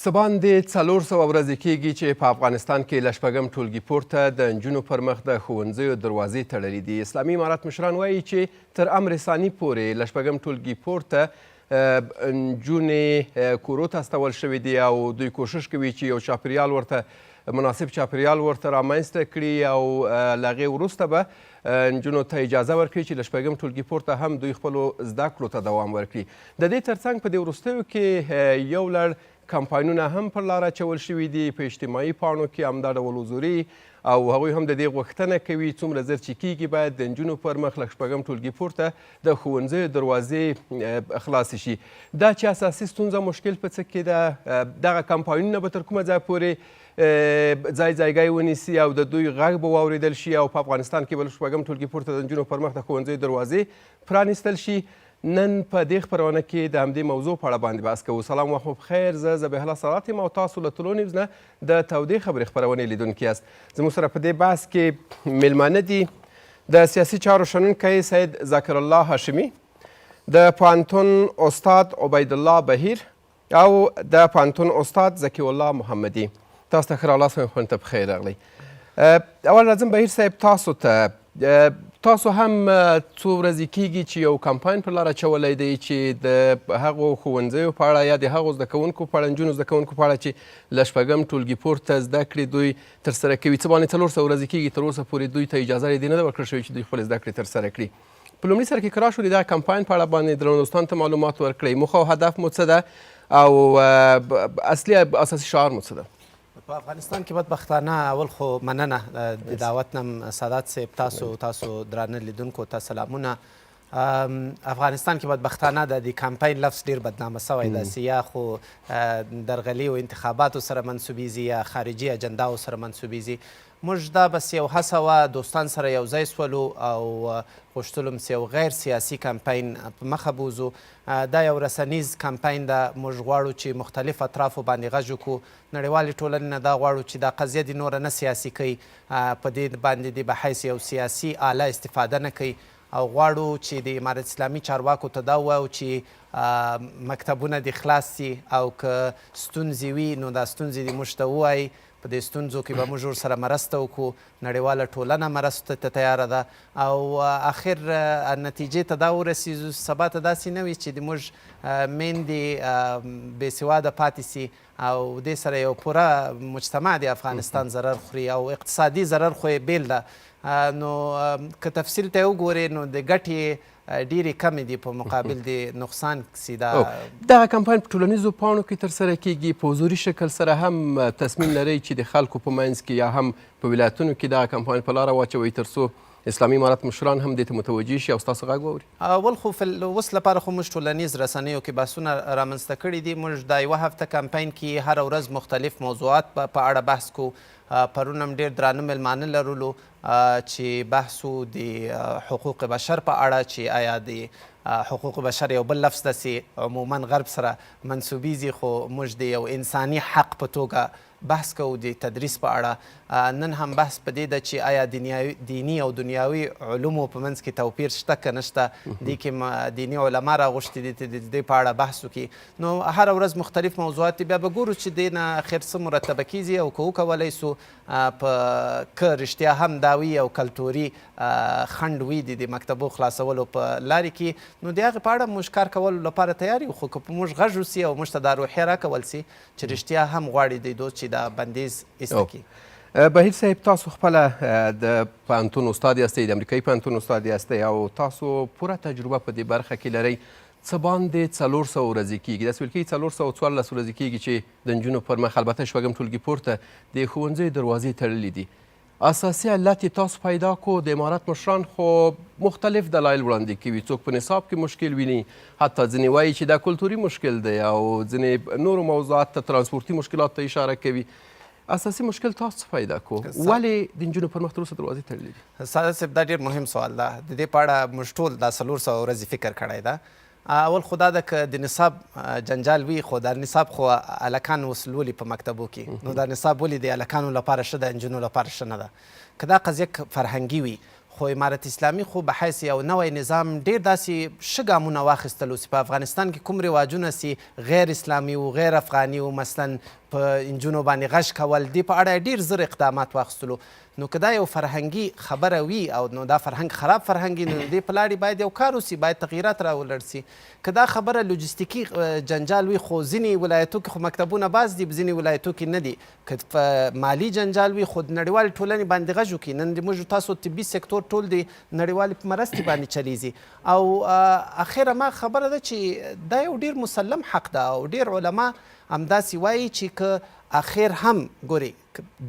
څه باندې 400 ورځې کېږي چې په افغانستان کې له شپږم ټولګي پورته د نجونو پر مخ د ښوونځیو دروازې تړلې دي. اسلامي امارت مشران وایي چې تر امر ثاني پورې له شپږم ټولګي پورته نجونې کورو ته استول شوې دي او دوی کوشش کوي چې یو چاپیریال ورته مناسب چاپیریال ورته رامنځته کړي او له هغې وروسته به نجونو ته اجازه ورکړي چې له شپږم ټولګي پورته هم دوی خپلو زده کړو ته دوام ورکړي. د دې ترڅنګ په دې وروستیو کې یو لړ کمپاینونه هم پر لار اچول شوي دي په اجتماعي پاڼو کې همدا ډول حضوري او هغوی هم د دې غوښتنه کوي څومره زر چې کیږي باید د نجونو پر مخ له شپږم ټولګي پورته د ښوونځیو دروازې خلاصې شي. دا چې اساسي ستونزه مشکل په څه کې ده، دغه کمپاینونه به تر کومه ځایه پورې ځای ځایګی ونیسي او د دوی غږ به واورېدل شي او په افغانستان کې به له شپږم ټولګي پورته د نجونو پر مخ د ښوونځیو دروازې پرانیستل شي. نن په دې خپرونه کې د همدې موضوع په اړه باندې بحث کوو. سلام وخت مو پخیر، زه ذبیح الله سادات یم او تاسو له طلوع نیوز نه د تودې خبرې خپرونې لیدونکي یاست. زموږ سره په دې بحث کې میلمانه دي د سیاسي چارو شنونکی سید ذاکر الله هاشمي، د پوهنتون استاد عبیدالله بهیر او د پوهنتون استاد ذکي الله محمدي. تاسو ته ښه راغلاست وایم، خپرونې ته پخیر راغلئ. اول راځم بهیر صاحب تاسو ته. تاسو هم څو ورځې کیږي چې یو کمپاین پر لار اچولی دی چې د هغو ښوونځیو په اړه یا د هغو زده کوونکو په اړه، نجونو زده کوونکو په اړه چې له شپږم ټولګي پورته زده کړې دوی ترسره کوي. څه باندې 400 ورځې کیږي تر اوسه پورې دوی ته اجازه نه ده ورکړل شوې چې دوی خپلې زده کړې ترسره کړي. په لومړي سر کې که راشو د دغه کمپاین په اړه باندې درنو دوستانو ته معلومات ورکړئ، موخه او هدف مو څه ده او اصلي اساسي شعار مو څه ده؟ په افغانستان کې بدبختانه اول خو مننه د دعوت نم سادات صاحب، تاسو درانه لیدونکو ته سلامونه. افغانستان کې بدبختانه د دې کمپاین لفظ ډیر بدنامه شوی دی، یا خو درغلي او انتخاباتو سره منسوبیږي یا خارجي اجنداو سره منسوبیږي. موږ دا بس یو هڅه وه، دوستان سره یو ځای سولو او غوښتلو چې یو غیر سیاسي کمپاین په مخه بوزو. دا یو رسنیز کمپاین ده، موږ غواړو چې مختلف اطرافو باندې غږ وکړو. نړیوالې ټولنې نه دا غواړو چې دا قضیه دې نوره نه سیاسي کوي، په دې باندې دې به حیث یو سیاسي آله استفاده نه کوي، او غواړو چې د امارت اسلامي چارواکو ته دا ووایو چې مکتبونه دې خلاص سي او که ستونزې وي نو دا ستونزې دې موږ ته ووایي، په دې ستونزو کې به موږ ورسره مرسته وکړو. نړیواله ټولنه مرستو ته تیاره ده او اخر نتیجې ته دا ورسیږو سبا ته داسې نه وي چې د موږ میندې بې سواده پاتې سي او دې سره یو پوره مجتمع د افغانستان ضرر خوري او اقتصادي ضرر خو یې بیل ده. نو که تفصیل ته وګورې نو د ګټې ډېرې کمې دي په مقابل د نقصان کسي. دا دغه کمپاین په ټولنیزو پاڼو کې ترسره کیږي، په حضوري شکل سره هم تصمیم لرئ چې د خلکو په منځ کې یا هم په ولایتونو کې دغه کمپاین په لاره واچوئ ترڅو اسلامي امارت مشران هم دې ته متوجه شي او ستاسو غږ واوري؟ اول خو اوس لپاره خو موږ ټولنیز رسنیو کې بحثونه رامنځته کړي دي. موږ دا یوه هفته کمپاین کې هره ورځ مختلف موضوعات په اړه بحث کوو. پرون هم ډېر درانه مېلمانه لرلو چې بحث و د حقوق بشر په اړه، چې آیا د حقوق بشر یو بل لفظ ده چې عموما غرب سره منسوبیږي، خو موږ د یو انساني حق په توګه بحث کوو د تدریس په اړه. نن هم بحث په دې ده چې آیا دیني او دنیاوي علومو په منځ کې توپیر شته که نشته، دې کې دیني علما راغوښتي دي چې د دې په اړه بحث وکړي. نو هره ورځ مختلف موضوعات دي، بیا به ګورو چې دې نه خیر څه مرتبه کیږي او که وکولای سو په که رښتیا هم دا وي او کلتوري خنډ وي د دې مکتبو خلاصولو په لارې کې، نو د هغې په اړه موږ کار کولو لپاره تیار یو. خو که په موږ غږ وسي او موږ ته دا روحیه راکول سي چې رښتیا هم غواړي دی دوست چې دا بندیز ایسته کړي. بهیر صاحب، تاسو خپله د پوهنتون استاد یاستئ، د امریکایي پوهنتون استاد یاستئ او تاسو پوره تجربه په دې برخه کې لرئ. څه باندې 400 ورځې کیږي، داسې ویل کېږي 414 ورځې کیږي چې د نجونو پر مخ البته شپږم ټولګي پورته د ښوونځیو دروازې تړلې دي. اساسي علت یې تاسو پیدا کو؟ د امارت مشران خو مختلف دلایل وړاندې کوي، څوک په نصاب کې مشکل ویني، حتی ځینې وایي چې دا کلتوري مشکل دی او ځینې نورو موضوعات ته، ترانسپورتي مشکلات ته اشاره کوي. اساسي مشکل تاسو څه پیدا کو؟ ولې د نجونو پر مخ تر اوسه دروازې تړلې دي؟ ساده صاحب، دا ډېر مهم سوال ده. د دې په اړه موږ ټول دا 400 ورځې فکر کړی ده. اول خو دا ده که د نصاب جنجال وي، خو دا نصاب خو هلکان اوس لولي په مکتبو کې، نو دا نصاب ولې د هلکانو لپاره ښه ده، نجونو لپاره ښه نه ده؟ که دا قضیه فرهنګي وي، خو امارت اسلامي خو به حیث یو نوی نظام ډیر داسې ښه ګامونه واخیستلو چې په افغانستان کې کوم رواجونه چې غیر اسلامي وو، غیر افغاني وو، مثلا په نجونو باندې غږ کول، دې په اړه یې ډیر زر اقدامات واخیستلو. نو که دا یو فرهنګي خبره وي او نو دا فرهنګ خراب فرهنګ وي، نو د دې په لاړې باید یو کار وشي، باید تغیرات راولړ شي. که دا خبره لوجستیکي جنجال وي، خو ځینې ولایتو کې خو مکتبونه باز دي، ځینې ولایتو کې نه دي. که په مالي جنجال وي، خو د نړیوالې ټولنې باندې غږ وکړي. نن د موږ تاسو طبي سکتور ټول د نړیوالې په مرستې باندې چلیږي. او اخره ما خبره ده چې دا یو ډیر مسلم حق ده او ډیر علما همداسې وایي چې که اخر هم ګوري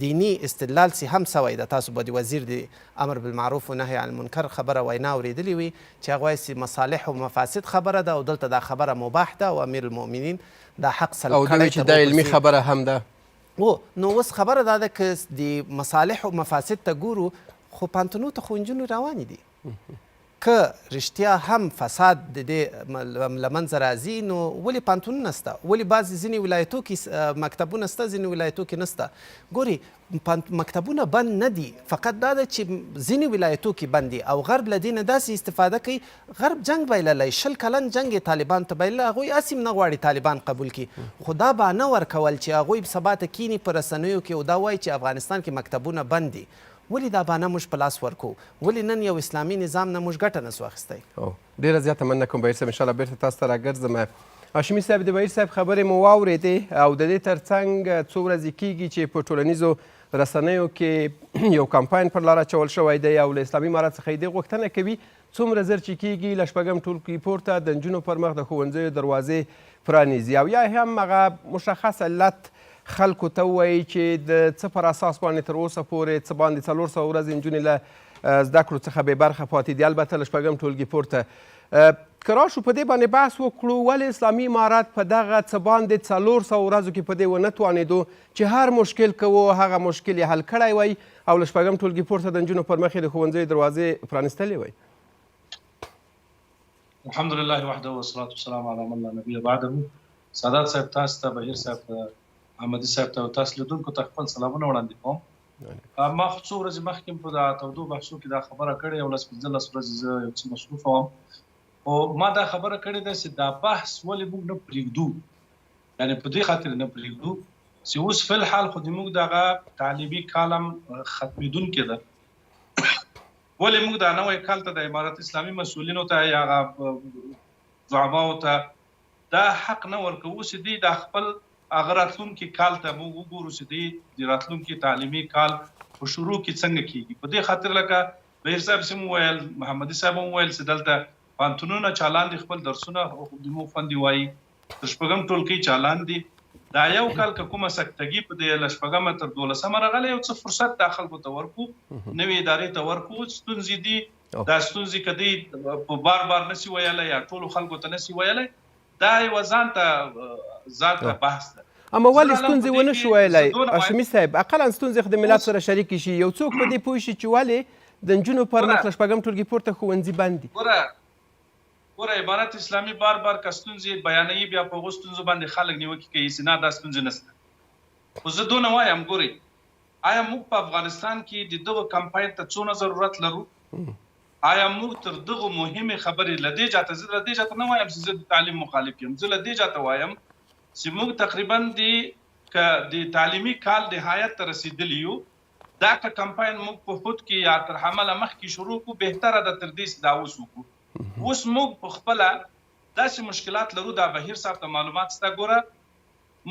دیني استدلال سي هم سوی ده، تاسو به د وزیر د امر بالمعروف و نهی عن المنکر خبره وینا اوریدلې وي چې هغه وایي چې مصالح و مفاسد خبره ده او دلته دا خبره مباح ده او امیر المؤمنین دا حق سلب او دوی کړی چې دا علمي خبره هم ده. و نو اوس خبره دا ده که د مصالح و مفاسد ته ګورو، خو پوهنتونو ته خو نجونې روانې دي. که رښتیا هم فساد د دې له منځه راځي، نو ولې پوهنتونونه سته؟ ولې بعضې ځینې ولایتو کې مکتبونه سته، ځینې ولایتو کې نسته؟ ګوري مکتبونه بند نه دي، فقط دا ده چې ځینې ولایتو کې بند دي او غرب له دې نه داسې استفاده کوي. غرب جنګ بایللی، 20 کلن جنګ یې طالبانو ته بایللی، هغوی هسې هم نه غواړي طالبان قبول کړي، خو دا بانه ورکول چې هغوی سبا ته کیني په رسنیو کې او دا وایي چې افغانستان کې مکتبونه بند دي، ولې دا بانه موږ په لاس ورکوو؟ ولې نن یو اسلامي نظام نه موږ ګټه نسو اخیستی؟ ډېره زیاته مننه کوم بهیر صاحب، انشاءالله بېرته تاسو ته راګرځم. هاشمي صاحب، د بهیر صاحب خبرې مو واورېدې او د دې ترڅنګ څو ورځې کېږي چې په ټولنیزو رسنیو کې یو کمپاین پر لار اچول شوی دی او له اسلامي امارت څخه یې دې غوښتنه کوي څومره زر چې کېږي له شپږم ټولګي پورته د نجونو پر مخ د ښوونځیو دروازې پرانیزي او یا هم هغه مشخص علت خلکو ته ووایي چې د څه پر اساس باندې تر اوسه پورې څه باندې 400 ورځې نجونې له زده کړو څخه بې برخه پاتې دي، البته له شپږم ټولګي پورته. که راشو په دې باندې بحث وکړو، ولې اسلامي امارت په دغه څه باندې 400 ورځو کې په دې ونه توانېدو چې هر مشکل که و هغه مشکل یې حل کړی وای او له شپږم ټولګي پورته د نجونو پر مخ یې د ښوونځیو دروازې پرانیستلې وای؟ الحمد لله وحده والصلاة والسلام على من لا نبي بعده. سادات صاحب، تاسو ته، بهیر صاحب ته، احمدي صاحب ته او تاسو لیدونکو ته خپل سلامونه وړاندې کوم. ما خو څو ورځې مخکې په دا تودو بحثو کې دا خبره کړې او لس 15 ورځې زه یو څه مصروف وم، خو ما دا خبره کړې ده چې دا بحث ولې موږ نه پرېږدو، یعنې په دې خاطر نه پرېږدو چې اوس فی الحال خو د موږ دغه تعلیمي کال هم ختمېدونکی ده. ولې موږ دا نوی کال ته د امارت اسلامي مسؤلینو ته یا هغه زعماو ته دا حق نه ورکوو چې دوی دا خپل هغه راتلونکي کال ته موږ وګورو چې دوی د راتلونکي تعلیمي کال په شروع کې څنګه کیږي. په دې خاطر لکه بهیر صاحب چې مو ویل، محمدي صاحب هم ویل چې دلته پوهنتونونه چالان دي، خپل درسونه د موږ خوندې وایي، تر شپږم ټولګي چالان دي. دا یو کال که کومه سکتګي په دې له شپږمه تر دولسمه راغلی، یو څه فرصت دا خلکو ته ورکو، نوې ادارې ته ورکو. ستونزې دي، دا ستونزې که دوی په بار بار نسی ویلی یا ټولو خلکو ته نسی ویلی، دا یوه ځانته بحث ده. اما ولې ستونزې ونه شو ویلی هاشمي صاحب؟ اقلا ستونزې خو د ملت سره شریکې شي، یو څوک په دې پوه شي چې ولې د نجونو پر مخ له شپږم ټولګي پورته ښوونځي بند دي. ګوره امارت اسلامي بار بار که ستونزې بیانوي، بیا په هغو ستونزو باندې خلک نیوکې کوي چې نه دا ستونزې نشته. خو زه دونه وایم، ګورئ آیا موږ په افغانستان کې د دغه کمپاین ته څونه ضرورت لرو؟ آیا موږ تر دغه مهمې خبرې له دې جاته، زه له دې جاته نه وایم چې زه د تعلیم مخالف یم، زه له دې جاته وایم چې موږ تقریبا که د تعلیمي کال نهایت ته رسېدلي یو، دا که کمپاین موږ په حوت کې یا تر حمله مخکې شروع کړو، بهتره ده تر دې چې دا اوس وکړو. اوس موږ په خپله داسې مشکلات لرو، دا بهیر صاحب ته معلومات شته. ګوره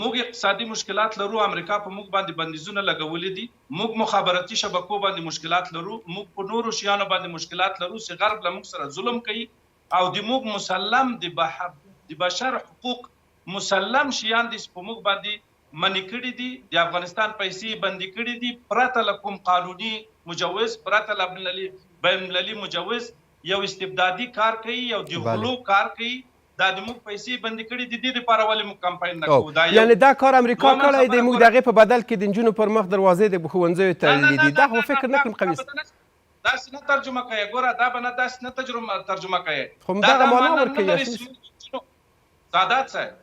موږ اقتصادي مشکلات لرو، امریکا په موږ باندې بندیزونه لګولي دي، موږ مخابراتي شبکو باندې مشکلات لرو، موږ په نورو شیانو باندې مشکلات لرو چې غرب له موږ سره ظلم کوي او د موږ مسلم د بشر حقوق مسلم شیان دي چې په موږ باندې منې کړي دي، د افغانستان پیسې یې بندې کړي دي پرته له کوم قانوني مجوز، پرته له بین المللي مجوز. یو استبدادي کار کوي، یو د غلو کار کوي، دا د موږ پیسې بندې کړي دي. دې لپاره ولې موږ کمپاین نه کوو؟ دا یعنې دا کار امریکا کړی دی، موږ د هغې په بدل کې د نجونو پر مخ دروازې د ښوونځیو تړلې دي. دا خو فکر نه کړم قوي. داسې نه ترجمه کوي، ګوره دا به نه داسې نه ترجمه کوي، خو دغه معنا ورکوي. سادات صاحب،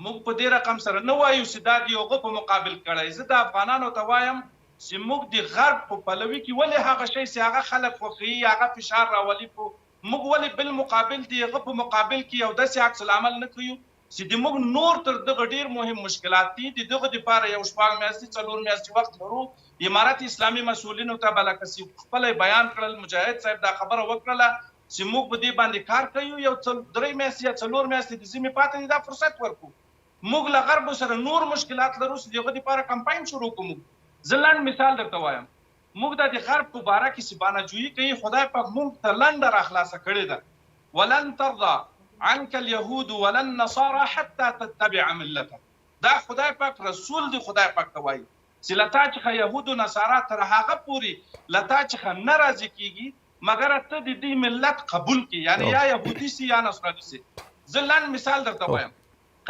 موږ په دې رقم سره نه وایو چې دا د هغو په مقابل کړی. زه د افغانانو ته وایم چې موږ د غرب په پلوي کې ولې هغه شی چې هغه خلک خوښوي هغه فشار راولي په موږ ولې بالمقابل د هغه په مقابل کې یو داسې عکس العمل نه ښیو چې د موږ نور تر دغه ډیر مهم مشکلات دي، د دغه دپاره یو شپږ میاشتې څلور میاشتې وخت لرو، امارت اسلامي مسؤلینو ته به لکه چې خپله یې بیان کړل مجاهد صاحب دا خبره وکړله چې موږ په دې باندې کار کوو یو درې میاشتې یا څلور میاشتې د ذمې پاتې دي دا فرصت ورکړو موږ له غرب سره نور مشکلات لرو چې د هغه دپاره کمپاین شروع کړو. زه لنډ مثال درته وایم، موږ دا د غرب په باره کې چې بانه جویي کوي خدای پاک موږ ته لنډه را خلاصه کړې ده، ولن ترضی عنک اليهود ولا النصارى حتی تتبع ملتهم، دا خدای پاک رسول دی خدای پاک ته وایي چې له تا څخه یهود و نصارا تر هغه پورې له تا څخه نه راضي کیږي مګر ته د دوی ملت قبول کړې، یعنې یا یهودي سي یا نصراني سي. زه لنډ مثال درته وایم،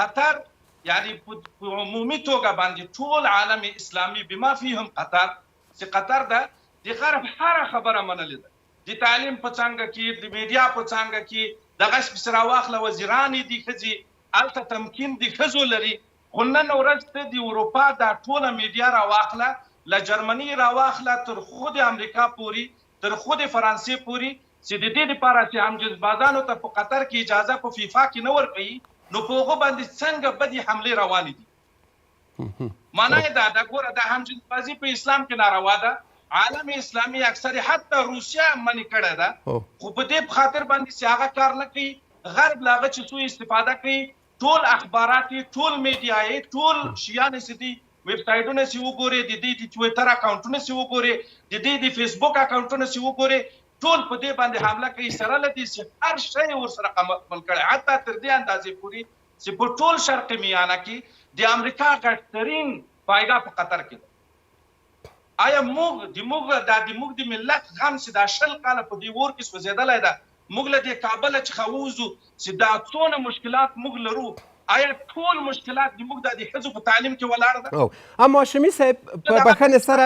قطر یعنی په عمومي توګه باندې ټول عالم اسلامي بما فیهم قطر چې قطر ده د غرب هره خبره منلې ده، د تعلیم په څانګه کې، د میډیا په څانګه کې، دغه پسې راواخله وزیرانې دي ښځې، هلته تمکین د ښځو لري، خو نن ورځ ته د اروپا دا ټوله میډیا راواخله، له جرمني راواخله تر خود امریکا پورې، تر خود فرانسې پورې، چې د دې لپاره چې همجنسبازانو ته په قطر کې اجازه په فیفا کې نه ورکوي، نو په هغو باندې څنګه بدې حملې روانې دي. معنا یې دا ده، ګوره دا همجنسبازي په اسلام کې ناروا ده، عالم اسلامي اکثر حتی روسیه منې کړې ده، خو په دې خاطر باندې چې هغه کار نه کوي، غرب له هغه چې څو استفاده کوي، ټول اخبارات یې، ټول میډیا یې، ټول شیان یې چې دي، ویب سایټونه چې وګورې، د دوی د ټویټر اکاونټونه چې وګورې، د دوی د فیسبوک اکاونټونه چې وګورې، ټول په دې باندې حمله کوي، سره له دې چې هر شی یې ورسره قبول کړی، حتی تر دې اندازې پورې چې په ټول شرق میانه کې د امریکا غټترین پایګاه په قطر کې ده. آیا موږ د موږ دا د موږ د ملت غم چې دا 20 کاله په دې اور کې سوځېدلی ده، موږ له دې کابله څخه ووځو چې دا څونه مشکلات موږ لرو، آیا ټول مشکلات د موږ دا د ښځو په تعلیم کې ولاړ ده؟ اما هاشمي صاحب په بخښنې سره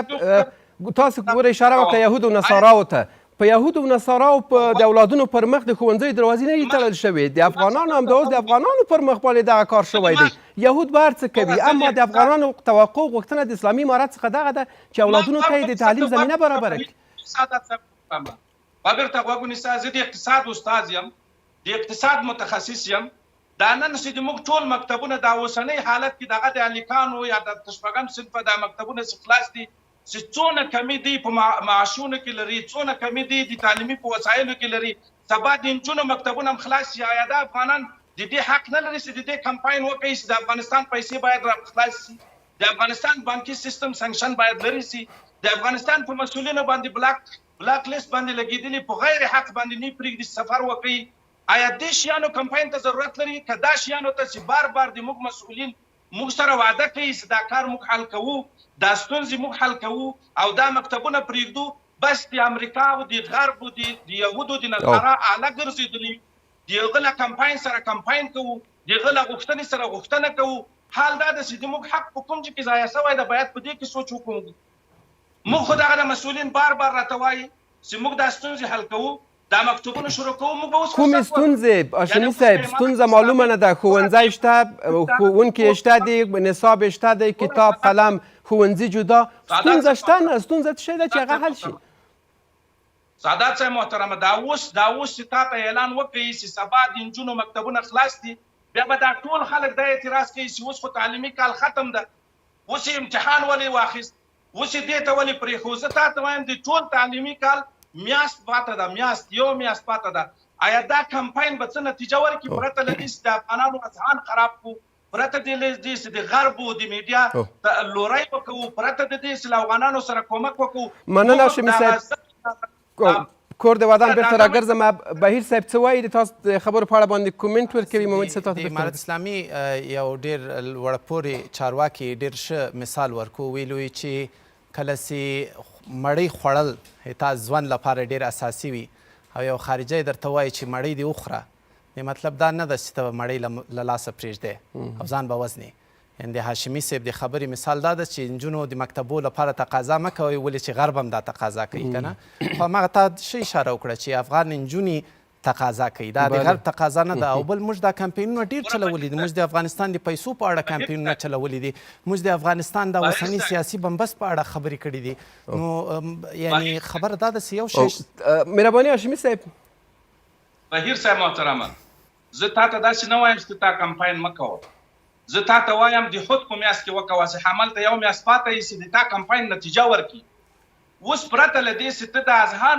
تاسو ګوره اشاره وکړه یهودو نصاراو ته، په یهودو او نصاراو په د اولادونو پر مخ د ښوونځیو دروازې نه دي تړل شوې، د افغانانو همدا اوس د افغانانو پر مخ باندې دغه کار شوی دی. یهود به هر څه کوي، اما د افغانانو توقع غوښتنه د اسلامي امارت څخه دغه ده چې اولادونو ته یې د تعلیم زمینه برابره کړي. بابر ته غوږ ونیسه، زه د اقتصاد استاد یم، د اقتصاد متخصص یم. دا نن چې د موږ ټول مکتبونه دا اوسنۍ حالت کې دغه د هلکانو یا د شپږم صنفه دا مکتبونه چې خلاص دي، چې څونه کمی دی په معاشونو کې لري، څونه کمی دی د تعلیمي په وسایلو کې لري، سبا د نجونو مکتبونه هم خلاص شي، آیا دا افغانان د دې حق نه لري چې د دې کمپاین وکړي چې د افغانستان پیسې باید را خلاص شي، د افغانستان بانکي سیستم سنکشن باید لري شي، د افغانستان په مسؤلینو باندې بلاک لیست باندې لګېدلي په غیر حق باندې نه پرېږدي چې سفر وکړي؟ آیا دې شیانو کمپاین ته ضرورت لري؟ که دا شیانو ته چې بار بار د موږ مسؤلین موږ سره وعده کوي چې دا کار موږ حل کوو، دا ستونزې موږ حل کوو او دا مکتبونه پرېږدو، بس د امریکا او د غرب او د یهودو د نصارا آله ګرځېدلي، د هغه له کمپاین سره کمپاین کوو، د هغه له غوښتنې سره غوښتنه کوو. حال دا ده چې د موږ حق په کوم ځای کې ضایع شوی ده، باید په دې کې سوچ وکړو. موږ خو دغه د مسؤلین بار بار راته وایي چې موږ دا ستونزې حل کوو، دا مکتوبونه شروع کوو، موږ به اوس کومې ستونزې هاشمي صاحب؟ ستونزه معلومه نه ده، ښوونځی شته، ښوونکي شته دی، نصاب شته دی، کتاب قلم ښوونځي جدا، ستونزه شته نه؟ ستونزه څه شی ده چې هغه حل شي؟ سادات صاحب محترمه، دا اوس چې تا ته اعلان وکړي چې سبا د نجونو مکتبونه خلاص دي، بیا به دا ټول خلک دا اعتراض کوي چې اوس خو تعلیمي کال ختم ده، اوس یې امتحان ولې واخیست، اوس یې دې ته ولې پرېښود؟ زه تا ته وایم د ټول تعلیمي کال میاشت پاته ده، میاشت یو میاشت پاته ده. آیا دا کمپاین به څه نتیجه ورکړي؟ پرته له دې چې د افغانانو اذهان خراب کړو، پرته د دې چې د غرب او د میډیا لوری وکړو، پرته د دې چې له افغانانو سره کومک وکړو. مننه هاشمي صاحب، کور د ودان بیرته راګرځم. بهیر صاحب څه وایي د تاسو د خبرو په اړه باندې کومنټ ورکوي؟ مومند صاحب تاسو د امارت اسلامي یو ډیر لوړ پورې چارواکي ډیر ښه مثال ورکو، ویلو یې چې کله چې مړۍ خوړل تا ژوند لپاره ډیر اساسي وي او یو خارجی درته وایي چې مړۍ دې وخوره، د مطلب دا نه ده چې ته به مړۍ له لاسه پرېږدې او ځان به وژنې. یعنې د هاشمي صاحب د خبرې مثال دا ده چې نجونو د مکتبو لپاره تقاضا مه کوئ، ولې چې غرب هم دا تقاضا کوي که نه. خو هماغه تا ښه اشاره وکړه چې افغان نجونې تقاضا کوي، دا د غرب تقاضا نه ده. او بل موږ دا کمپاینونه ډیر چلولي دي، موږ د افغانستان د پیسو په اړه کمپاینونه چلولي دي، موږ د افغانستان د اوسني سیاسي بنبست په اړه خبرې کړې دي. نو یعنی خبره دا ده چې یو شی. مهرباني هاشمي صاحب. بهیر صاحب محترمه، زه تا ته داسې نه وایم چې تا کمپاین مه کوه، زه تا ته وایم د حوت په میاشت کې وکوه چې هملته یو میاشت پاته یې چې د تا کمپاین نتیجه ورکړي. اوس پرته له دې چې ته د اذهان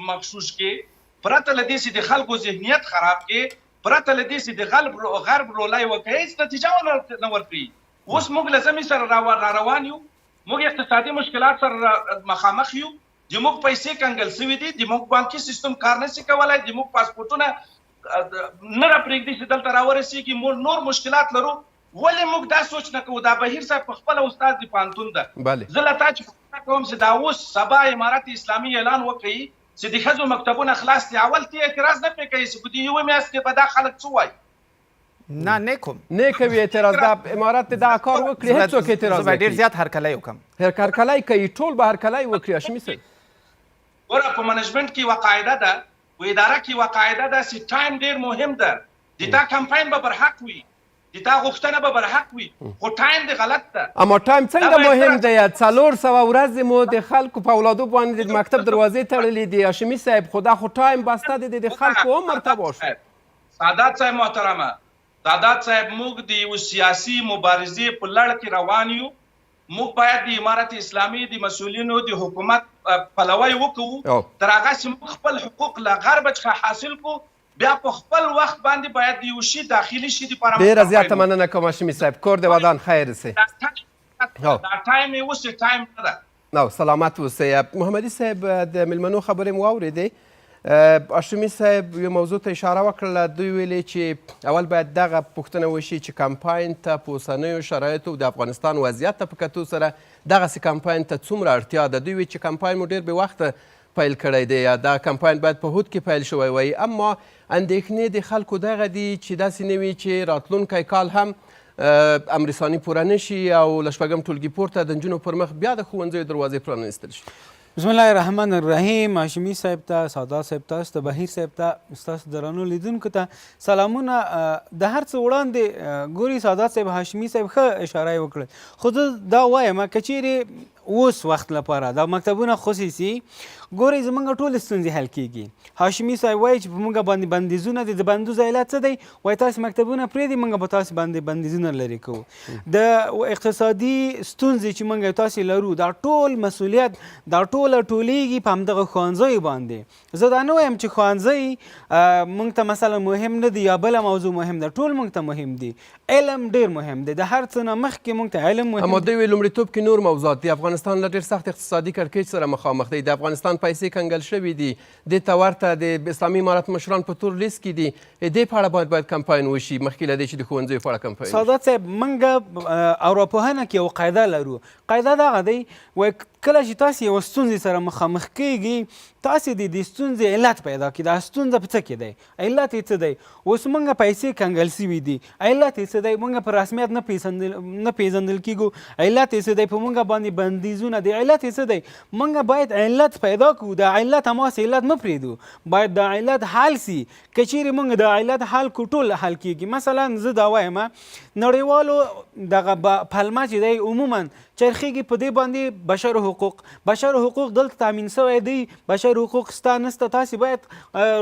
مغشوش کې، پرته له دې چې د خلکو ذهنیت خراب کې، پرته له دې چې د غرب رولی وکړې، هېڅ نتیجه نه ورکوي. اوس موږ له ژمي سره را روان یو، موږ اقتصادي مشکلات سره مخامخ یو، د موږ پیسې کنګل شوي دي، د موږ بانکي سیستم کار نه شي کولی، د موږ پاسپورټونه نه را پرېږدي چې دلته راورسېږي، موږ نور مشکلات لرو. ولې موږ دا سوچ نه کوو؟ دا بهیر صاحب په خپله استاد د پوهنتون ده. زه له تا چې پوښتنه کوم چې دا اوس سبا امارت اسلامي اعلان وکړي چې د ښځو مکتبونه خلاص دي، اول ته اعتراض نه پرې کوي چې په دې یوه میاشت کې به دا خلک څه وایي؟ نه، نه کوم. نه کوي اعتراض. دا امارت دا کار وکړي هېڅوک اعتراض نه کوي. زه به ډېر زیات هرکلی وکړم. هرکلی کوي، ټول به هرکلی وکړي. هاشمي صاحب ګوره، په منجمنټ کې یوه قاعده ده، په اداره کې یوه قاعده ده چې ټایم ډېر مهم ده. د تا کمپاین به برحق وي، د تا غوښتنه به برحق وي، خو ټایم دې غلط ده. اما ټایم څنګه مهم دی؟ 400 ورځې مو د خلکو په اولادو باندې د مکتب دروازې تړلې دي هاشمي صاحب، خو دا خو ټایم بسته دی د خلکو عمر تباه شو. سادات صاحب محترمه، سادات صاحب، موږ د یو سیاسي مبارزې په لړ کې روان یو. موږ باید د امارت اسلامي د مسؤلینو د حکومت پلوی وکړو، تر هغه چې موږ خپل حقوق له غرب څخه حاصل کړو، بیا په خپل وخت باندې باید د یو شي داخلي شي دپاره. ډېره زیاته مننه کوم هاشمي صاحب، کور دې ودان، خیر سي. دا ټایم یې اوس ټایم نه ده. نو سلامت اوسئ. محمدي صاحب، د میلمنو خبرې مو واورېدې. هاشمي صاحب یو موضوع ته اشاره وکړله، دوی ویلې چې اول باید دغه پوښتنه وشي چې کمپاین ته په اوسنیو شرایطو د افغانستان وضعیت ته په کتو سره دغسې کمپاین ته څومره اړتیا ده. دوی ویل چې کمپاین مو ډېر بې وخته پیل کړی دی، یا دا کمپاین باید په حوت کې پیل شوی وای. اما اندېښنې د خلکو دغه دي چې داسې نه وي چې راتلونکی کال هم امر ثاني پوره نه شي او له شپږم ټولګي پورته د نجونو پر مخ بیا د ښوونځیو دروازې پرانیستل شي. بسم الله الرحمن الرحیم. هاشمي صاحب ته، سادات صاحب تاسو ته، بهیر صاحب ته، ستاسو درنو لیدونکو ته سلامونه. د هر څه وړاندې ګوري سادات صاحب، هاشمي صاحب ښه اشاره یې وکړه، خو زه دا وایم که چیرې اوس وخت لپاره دا مکتبونه خصوصي ګورئ زمونږ ټولې ستونزې حل کیږي. هاشمي صاحب وایي چې په موږ باندې بندیزونه دي، د بندیز علت څه دی؟ وایي تاسې مکتبونه پرېږدئ، موږ به تاسې باندې بندیزونه لرې کوو. د اقتصادي ستونزې چې موږ تاسې لرو، دا ټول مسؤلیت دا ټوله ټولېږي په همدغه ښوونځیو باندې. زه دا نه وایم چې ښوونځی موږ ته مثلا مهم نه دی یا بله موضوع مهم ده، ټول موږ ته مهم دي. علم ډېر مهم دی، د هر څه نه مخکې موږ ته علم مهم. اما دوی لومړیتوب کې نور موضوعات دي. افغانستان له ډېر سخت اقتصادي کړکېچ سره مخامخ دی، د افغانستان پیسې کنګل شوې دي، دې ته ورته د اسلامي امارت مشران په تور لیست کې دي. دې په اړه باید کمپاین وشي مخکې له دې چې د ښوونځیو په اړه کمپاین وشي. سادات صاحب، موږ ارواپوهنه کې یو قاعده لرو، قاعده دغه دی وایي کله چې تاسې یوه ستونزې سره مخامخ کیږئ، تاسې د دې ستونزې علت پیدا کړئ. دا ستونزه په څه کې دی، علت یې څه دی؟ اوس موږ پیسې کنګل سوي دي، علت یې څه دی؟ موږ په رسمیت نه پیژندل کیږو، علت یې څه دی؟ په موږ باندې بندیزونه دي، علت یې څه دی؟ موږ باید علت پیدا کړو. دا علت هماغسې علت مه پرېږدو، باید دا علت حل سي. که چیرې موږ دا علت حل کړو، ټول حل کیږي. مثلا زه دا وایم، نړیوالو دغه پلمه چې دی عموما چرخیږي په دې باندې بشر حقوق، بشر حقوق دلته تامین سوی دی، بشر حقوق سته نسته، تاسې باید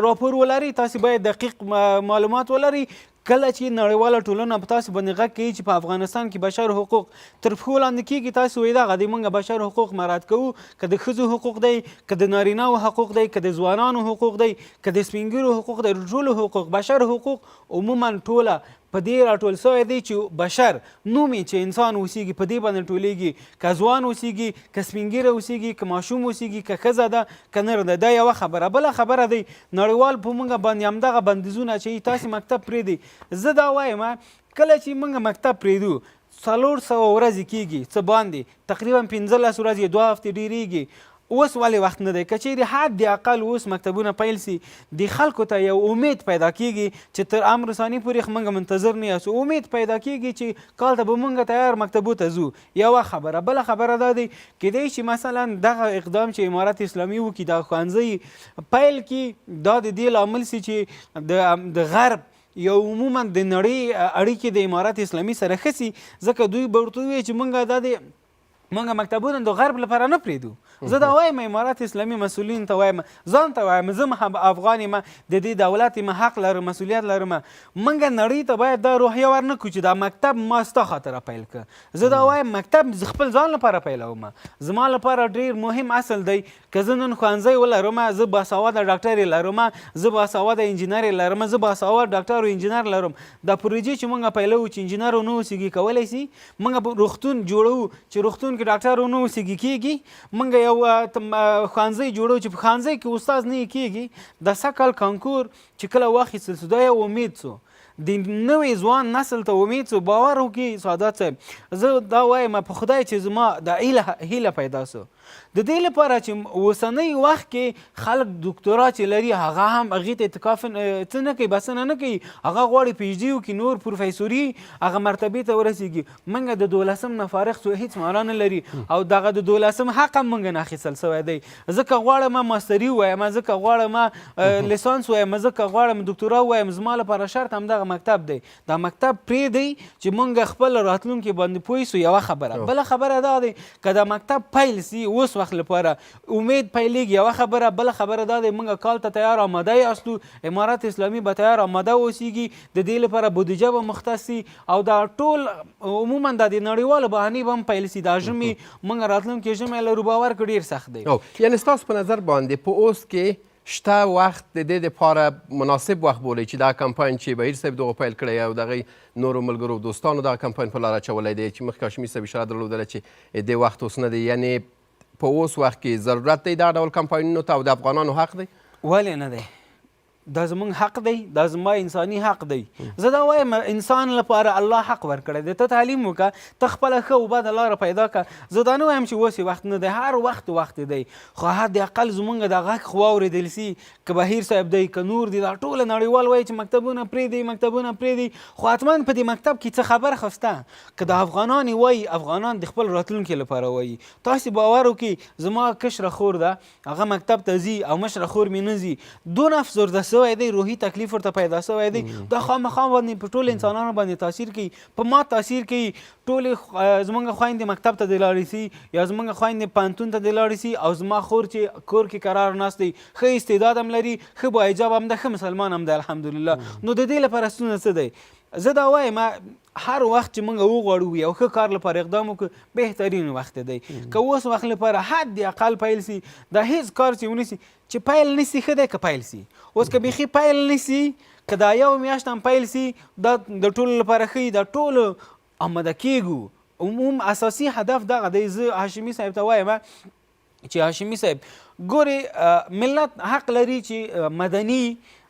راپور ولرئ، تاسې باید دقیق معلومات ولرئ. کله چې نړیواله ټولنه په تاسې باندې غږ کوي چې په افغانستان کې بشر حقوق تر پښو لاندې کیږي، تاسې وایي دغه دی موږ بشر حقوق مراعات کوو، که د ښځو حقوق دی، که د نارینهو حقوق دی، که د ځوانانو حقوق دی، که د سپینږیرو حقوق دی، ټولو حقوق بشر حقوق عموما ټوله په دې راټول سوی دی چې بشر نوم یې چې انسان اوسیږي په دې باندې ټولېږي، که ځوان اوسیږي، که سپینږیری اوسیږي، که ماشوم اوسیږي، که ښځه ده، که نر ده. دا یوه خبره. بله خبره دی نړیوال په موږ باندې همدغه بندیزونه اچوي، تاسې مکتب پرېږدئ. زه دا وایم کله چې موږ مکتب پرېږدو 400 ورځې کېږي، څه باندې تقریبا 15 ورځې، 2 هفتې ډېرېږي. اوس ولې وخت نه دی؟ که چیرې حد اقل اوس مکتبونه پیل سي، د خلکو ته یو امید پیدا کیږي چې تر امر ثاني پورې خو موږ منتظر نه یاستو. امید پیدا کیږي چې کال ته به موږ تیار مکتبو ته ځو. یوه خبره. بله خبره دا دی، کیدای شي مثلا دغه اقدام چې امارت اسلامي وکړي، دا ښوونځي پیل کړي، دا د دې لامل سي چې د غرب یا عموما د نړۍ اړیکې د امارت اسلامي سره ښه سي، ځکه دوی به ورته ووایي چې موږ دا د موږ مکتبونه د غرب لپاره نه پرېږدو. زه دا وایم، امارت اسلامي مسؤلین ته وایم، ځان ته وایم، زه هم افغان یم، د دې دولت یم، حق لرم، مسؤلیت لرم. موږ نړۍ ته باید دا روحیه ورنه کړو چې دا مکتب ما ستا خاطر پیل کړ. زه دا وایم، مکتب زه خپل ځان لپاره پیلوم. زما لپاره ډېر مهم اصل دی که زه نن ښوونځی ولرم، زه باسواده ډاکټر لرم، زه باسواده انجینر لرم، زه باسواده ډاکټر او انجینر لرم. دا پروژې چې موږ پیلوو چې انجینر ونه اوسېږي کولی سي، موږ روغتون جوړوو چې روغتون کې ډاکټر ونه اوسېږي کېږي، موږ یو ښوونځی جوړوو چې په ښوونځی کې استاد نه کېږي. د سږ کال کانکور چې کله واخیستل سو، دا یو امید سو، د نوي ځوان نسل ته امید سو. باور وکړي سادات صاحب، زه دا وایم په خدای چې زما د هیله پیدا سو. د دې لپاره چې اوسنۍ وخت کې خلک دکتورا چې لري هغه هم هغې ته اتکاف څه نه کوي، بسنه نه کوي، هغه غواړي پي ایچ ډي وکړي، نور پروفیسوري هغه مرتبې ته ورسېږي. موږ د دولسم نه فارغ سو هیڅ معنا نه لري، او دغه د دولسم حق هم موږ نه اخیستل سوی دی. ځکه غواړم ماستري ووایم، ځکه غواړم لیسانس ووایم، ځکه غواړم دکتورا ووایم، زما لپاره شرط همدغه مکتب دی. دا مکتب پرېږدئ چې موږ خپل راتلونکي باندې پوه سو. یوه خبره. بله خبره دا دی که دا مکتب پیل سي اوس وخت لپاره امید پیلېږي، یوه خبره. بله خبره دا دی موږ کال ته تیار آماده یاستو، امارت اسلامي به تیار آماده اوسیږي، د دې لپاره بودیجه به مختص سي، او دا ټول عموما دا د نړیوالو بهانې به هم پیل سي. دا ژمي موږ راتلونکي ژمی لرو، باور که ډېر سخت دی. یعنې ستاسو په نظر باندې په اوس کې شته وخت د دې لپاره مناسب وخت بولئ چې دا کمپاین چې بهیر صاحب دغه پیل کړی او دغه نورو ملګرو دوستانو دغه کمپاین په لار اچولی دی چې مخکې هاشمي صاحب اشاره درلودله چې دې وخت اوس نه دی، یعنې په اوس وخت کې ضرورت دی دا ډول کمپاینونو ته او د افغانانو حق دی؟ ولې نه دی؟ دا زمونږ حق دی، دا زما انساني حق دی. زه دا وایم انسان لپاره الله حق ورکړی دی، ته تعلیم وکړه، ته خپله ښه او بده لاره پیدا کړه. زه دا نه وایم چې اوس یې وخت نه دی، هر وخت وخت دی، خو حد اقل زمونږ دا غږ خو واورېدل سي، که بهیر صاحب دی که نور دی، دا ټوله نړیوال وایي چې مکتبونه پرېږدئ، مکتبونه پرېږدئ، خو حتما په دې مکتب کې څه خبره خو شته. که د افغانان یې وایي، افغانان د خپل راتلونکي لپاره وایي. تاسې باور وکړئ، زما کشره خور ده، هغه مکتب ته ځي او مشره خور مې نه ځي، دونه افسرده سوی دی، روحي تکلیف ورته پیدا سوی دی، دا خامخا باندې په ټولو انسانانو باندې تاثیر کوي، په ما تاثیر کوي. ټولې زمونږ خویندې مکتب ته دې لاړې سي یا زمونږ خویندې پوهنتون ته دې لاړې سي، او زما خور چې کور کې قرار ناست دی، ښه استعداد هم لري، ښه باحجاب هم ده، ښه مسلمان هم ده الحمدلله. نو د دې لپاره ستونزه څه دی؟ زه دا وایم هر وخت چې موږ وغواړو یو ښه کار لپاره اقدام وکړو، بهترین وخت دی. که اوس وخت لپاره حد اقل پیل سي، دا هیڅ کار چې ونیسي چې پیل نسی ښه دی که پیل سي. اوس که بیخي پیل نسی، که دا یو میاشت هم پیل سي، دا د ټولو لپاره ښه، دا ټولو آماده کیږو. عموم اساسي هدف دغه دی. زه هاشمي صاحب ته وایم چې هاشمي صاحب ګورې، ملت حق لري چې مدني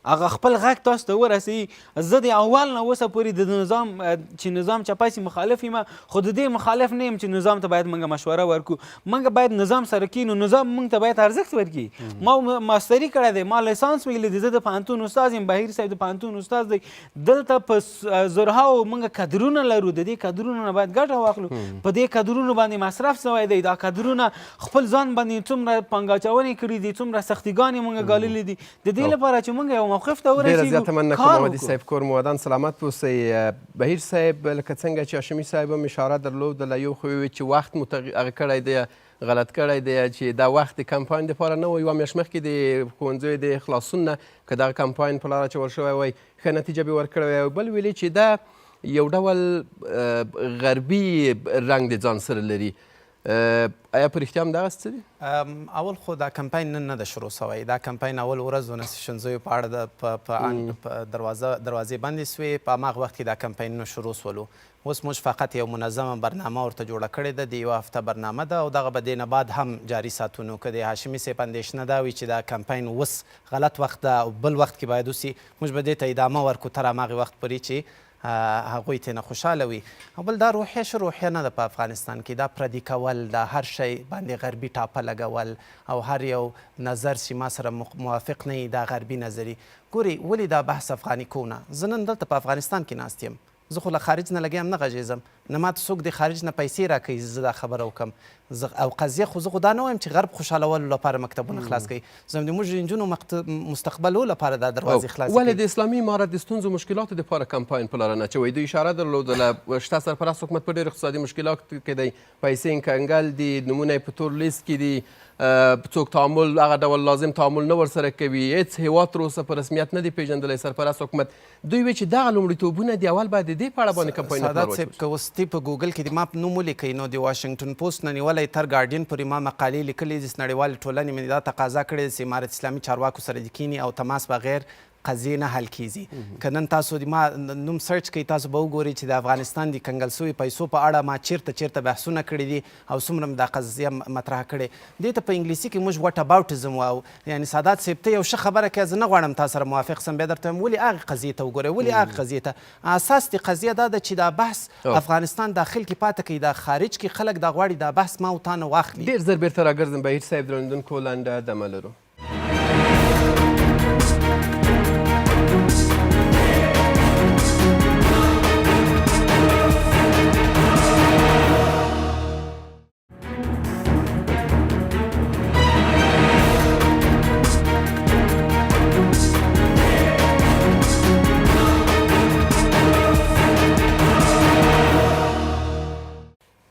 هغه خپل غږ تاسو ته ورسوي. زه د اول نه اوسه پورې د نظام چې نظام چپه سي مخالف یم، خو د دې مخالف نه یم چې نظام ته باید موږ مشوره ورکړو. موږ باید نظام سره کینو، نظام موږ ته باید ارزښت ورکړي. ما ماستري کړی دی، ما لیسانس ویلی دی، زه د پوهنتون استاد یم، بهیر صاحب د پوهنتون استاد دی. دلته په زرهاو موږ کدرونه لرو، د دې کدرونو نه باید ګټه واخلو. په دې کدرونو باندې مصرف سوی دی، دا کدرونه خپل ځان باندې څومره پانګه اچونې کړي دي، څومره سختیګانې موږ ګاللې دي، د دې لپاره چې موږ یو موقف ته ورسېږو. ډېره زیاته مننه کوم محمدي صاحب، کور مو ودان، سلامت اوسئ. بهیر صاحب، لکه څنګه چې هاشمي صاحب هم اشاره درلودله، یو خو یې چې وخت مو هغه کړی دی، غلط کړی دی، چې دا وخت د کمپاین دپاره نه و. یوه میاشت مخکې د ښوونځیو د خلاصون نه که دغه کمپاین په لاره اچول شوی وای، ښه نتیجه به ورکړی وای. بل ویلي چې دا یو ډول غربي رنګ د ځان سره لري. آیا په رښتیا هم دغسې څه دي؟ اول خو دا کمپاین نن نه ده شروع شوی. دا کمپاین اول ورځ ونسي ښوونځیو په اړه په دروازې بندې سوې، په هماغه وخت کې دا کمپاینونه شروع سولو. اوس موږ فقط یو منظمه برنامه ورته جوړه کړې ده، د یوه هفته برنامه ده او دغه به دې نه بعد هم جاري ساتو. نو که د هاشمي صاحب اندېښنه دا وي چې دا کمپاین اوس غلط وخت ده او بل وخت کې باید وسي، موږ به دې ته ادامه ورکړو تر هماغې وخت پورې چې هغوی ترېنه خوشحاله وي. او بل دا روحیه ښه روحیه نه ده په افغانستان کې، دا پردي کول، دا هر شی باندې غربي ټاپه لګول او هر یو نظر چې ما سره موافق نه وي دا غربي نظري. ګورئ ولې دا بحث افغاني کوو نه، زه نن دلته په افغانستان کې ناست یم، زه خو له خارج نه لګیا یم نه غږیزم، نه ماته څوک د خارج نه پیسې راکوي زه دا خبره وکړم، زه او قضیه خو زه خو دا نه وایم چې غرب خوشحالولو لپاره مکتبونه خلاص کوي، زه د موږ نجونو مستقبلو لپاره دا دروازې خلاصې ولې کوي. د اسلامي امارت د ستونزو مشکلاتو دپاره کمپاین په لاره نه اچوي؟ دوی اشاره درلودله شته سرپرست حکومت په ډېرو اقتصادي مشکلاتو کې دی، پیسې یې کنګل دي، نومونه یې په تور لیست کې دي، څوک تعامل هغه ډول لازم تعامل نه ورسره کوي، هیڅ هیواد تر اوسه په رسمیت نه دی پیژندلی سرپرست حکومت. دوی وی چې دغه لومړیتوبونه دي، اول باید د دې په اړه باندې کمپاینونه سادات پلار صاحب واچول شي. که اوس تی په ګوګل کې د ما په نوم ولیکئ نو د واشنګټن پوسټ نه نیولی تر ګارډین پورې ما مقالې لیکلې دي چې نړیوالې ټولنې مې دا تقاضا کړې ده چې امارت اسلامي چارواکو سره دې کیني او تماس بغیر قضیې نه حل کیږي. که نن تاسو د ما نوم سرچ کړئ تاسو به وګورئ چې د افغانستان د کنګل سوي پیسو په اړه ما چیرته چیرته بحثونه کړي دي او څومره مې دا قضیه مطرح کړې. دې ته په انګلیسي کې موږ وټ اباوټزم واو، یعنی سادات صاحب ته یو ښه خبره کوې، زه نه غواړم تا سره موافق سم، بیا درته وایم ولې هغې قضیې ته وګورئ، ولې هغې قضیې ته. اساس د قضیه دا ده چې دا بحث افغانستان داخل کې پاتې کوي، دا خارج کې خلک دا غواړي دا بحث ما او تا نه واخلي. ډېر زر بېرته راګرځم بهیر صاحب، درندونکو لنډه دمه لرو.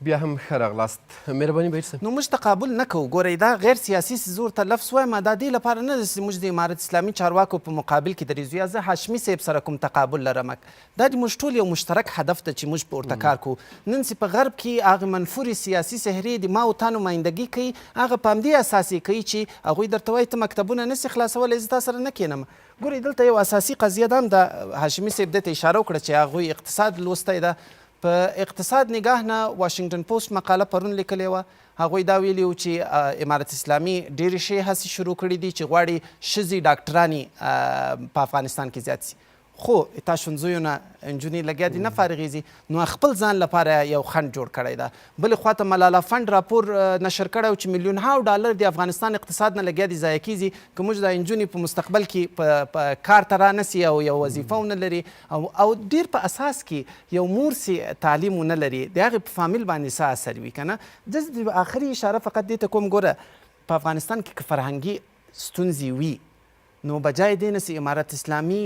بیا هم ښه راغلاست، مهرباني بهیر صاحب. نو موږ تقابل نه کوو، ګورئ دا غیر سیاسي څیز ورته لفظ وایم، دا دې لپاره نه ده چې موږ د امارت اسلامي چارواکو په مقابل کې درېږو یا زه هاشمي صاحب سره کوم تقابل لرم، دا د موږ ټول یو مشترک هدف ده چې موږ په ورته کار کوو. نن چې په غرب کې هغه منفورې سیاسي څهرې د ما او تا نمایندګي کوي، هغه په همدې اساس یې کوي چې هغوی درته وایي ته مکتبونه نه سې خلاصولی، زه تا سره نه کښېنم. ګورئ دلته یو اساسي قضیه ده هم ده، هاشمي صاحب دې ته اشاره وکړه چې هغوی اقتصاد لوستی ده. په اقتصاد نګاه نه واشنګټن پوسټ مقاله پرون لیکلې وه، هغوی دا ویلي وو چې امارت اسلامي ډېرې ښې هڅې شروع کړې دي چې غواړي ښځې ډاکټرانې په افغانستان کې زیات شي، خو تا ښوونځیو نه نجونې لګیا دي نه فارغېږي، نو خپل ځان لپاره یو خنډ جوړ کړی ده. بلې خوا ته ملاله فنډ راپور نشر کړی و چې میلیونهاو ډالر د افغانستان اقتصاد نه لګیا دي ضایع کېږي، که موږ دا نجونې په مستقبل کې په کار ته رانه سي او یو وظیفه ونه لري او او ډېر په اساس کې یو مور چې تعلیم ونه لري د هغې په فامیل باندې څه اثر وي که نه. د آخري اشاره فقط دې ته کوم، ګوره په افغانستان کې که فرهنګي ستونزې وي نو بجای دې نه چې امارت اسلامي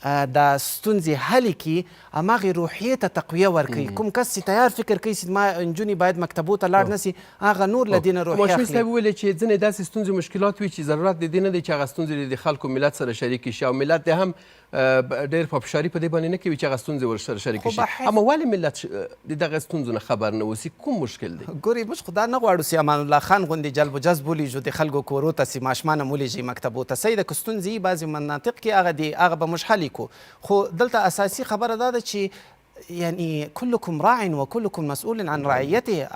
دا ستونزې حل کړي، هماغې روحیې ته تقویه ورکوي. کوم کس چې تیار فکر کوي چې ما نجونې باید مکتبو ته لاړ نه سي، هغه نور له دې نه روحیه ماشومي اخلي. صاحب وویل چې ځینې داسې ستونزې مشکلات وي چې ضرورت د دې نه دی چې هغه ستونزې دې د خلکو ملت سره شریکې شي او ملت دې هم ډېر پاپشاري په دې باندې نه کوي چې هغه ستونزې ورسره شریکې شي. اما ولې ملت د دغه ستونزو نه خبر نه اوسي؟ کوم مشکل دی؟ ګورئ موږ خو دا نه غواړو چې امان الله خان غوندې جلب و جذب ولیږو د خلکو کورو ته چې ماشومان هم ولیږي مکتبو ته. صحیح ده که ستونزې وي بعضې مناطق کې هغه دي هغه به موږ حل کړو، خو دلته اساسي خبره دا ده چې یعنی کلکم راع و کلکم مسئول عن رعیته،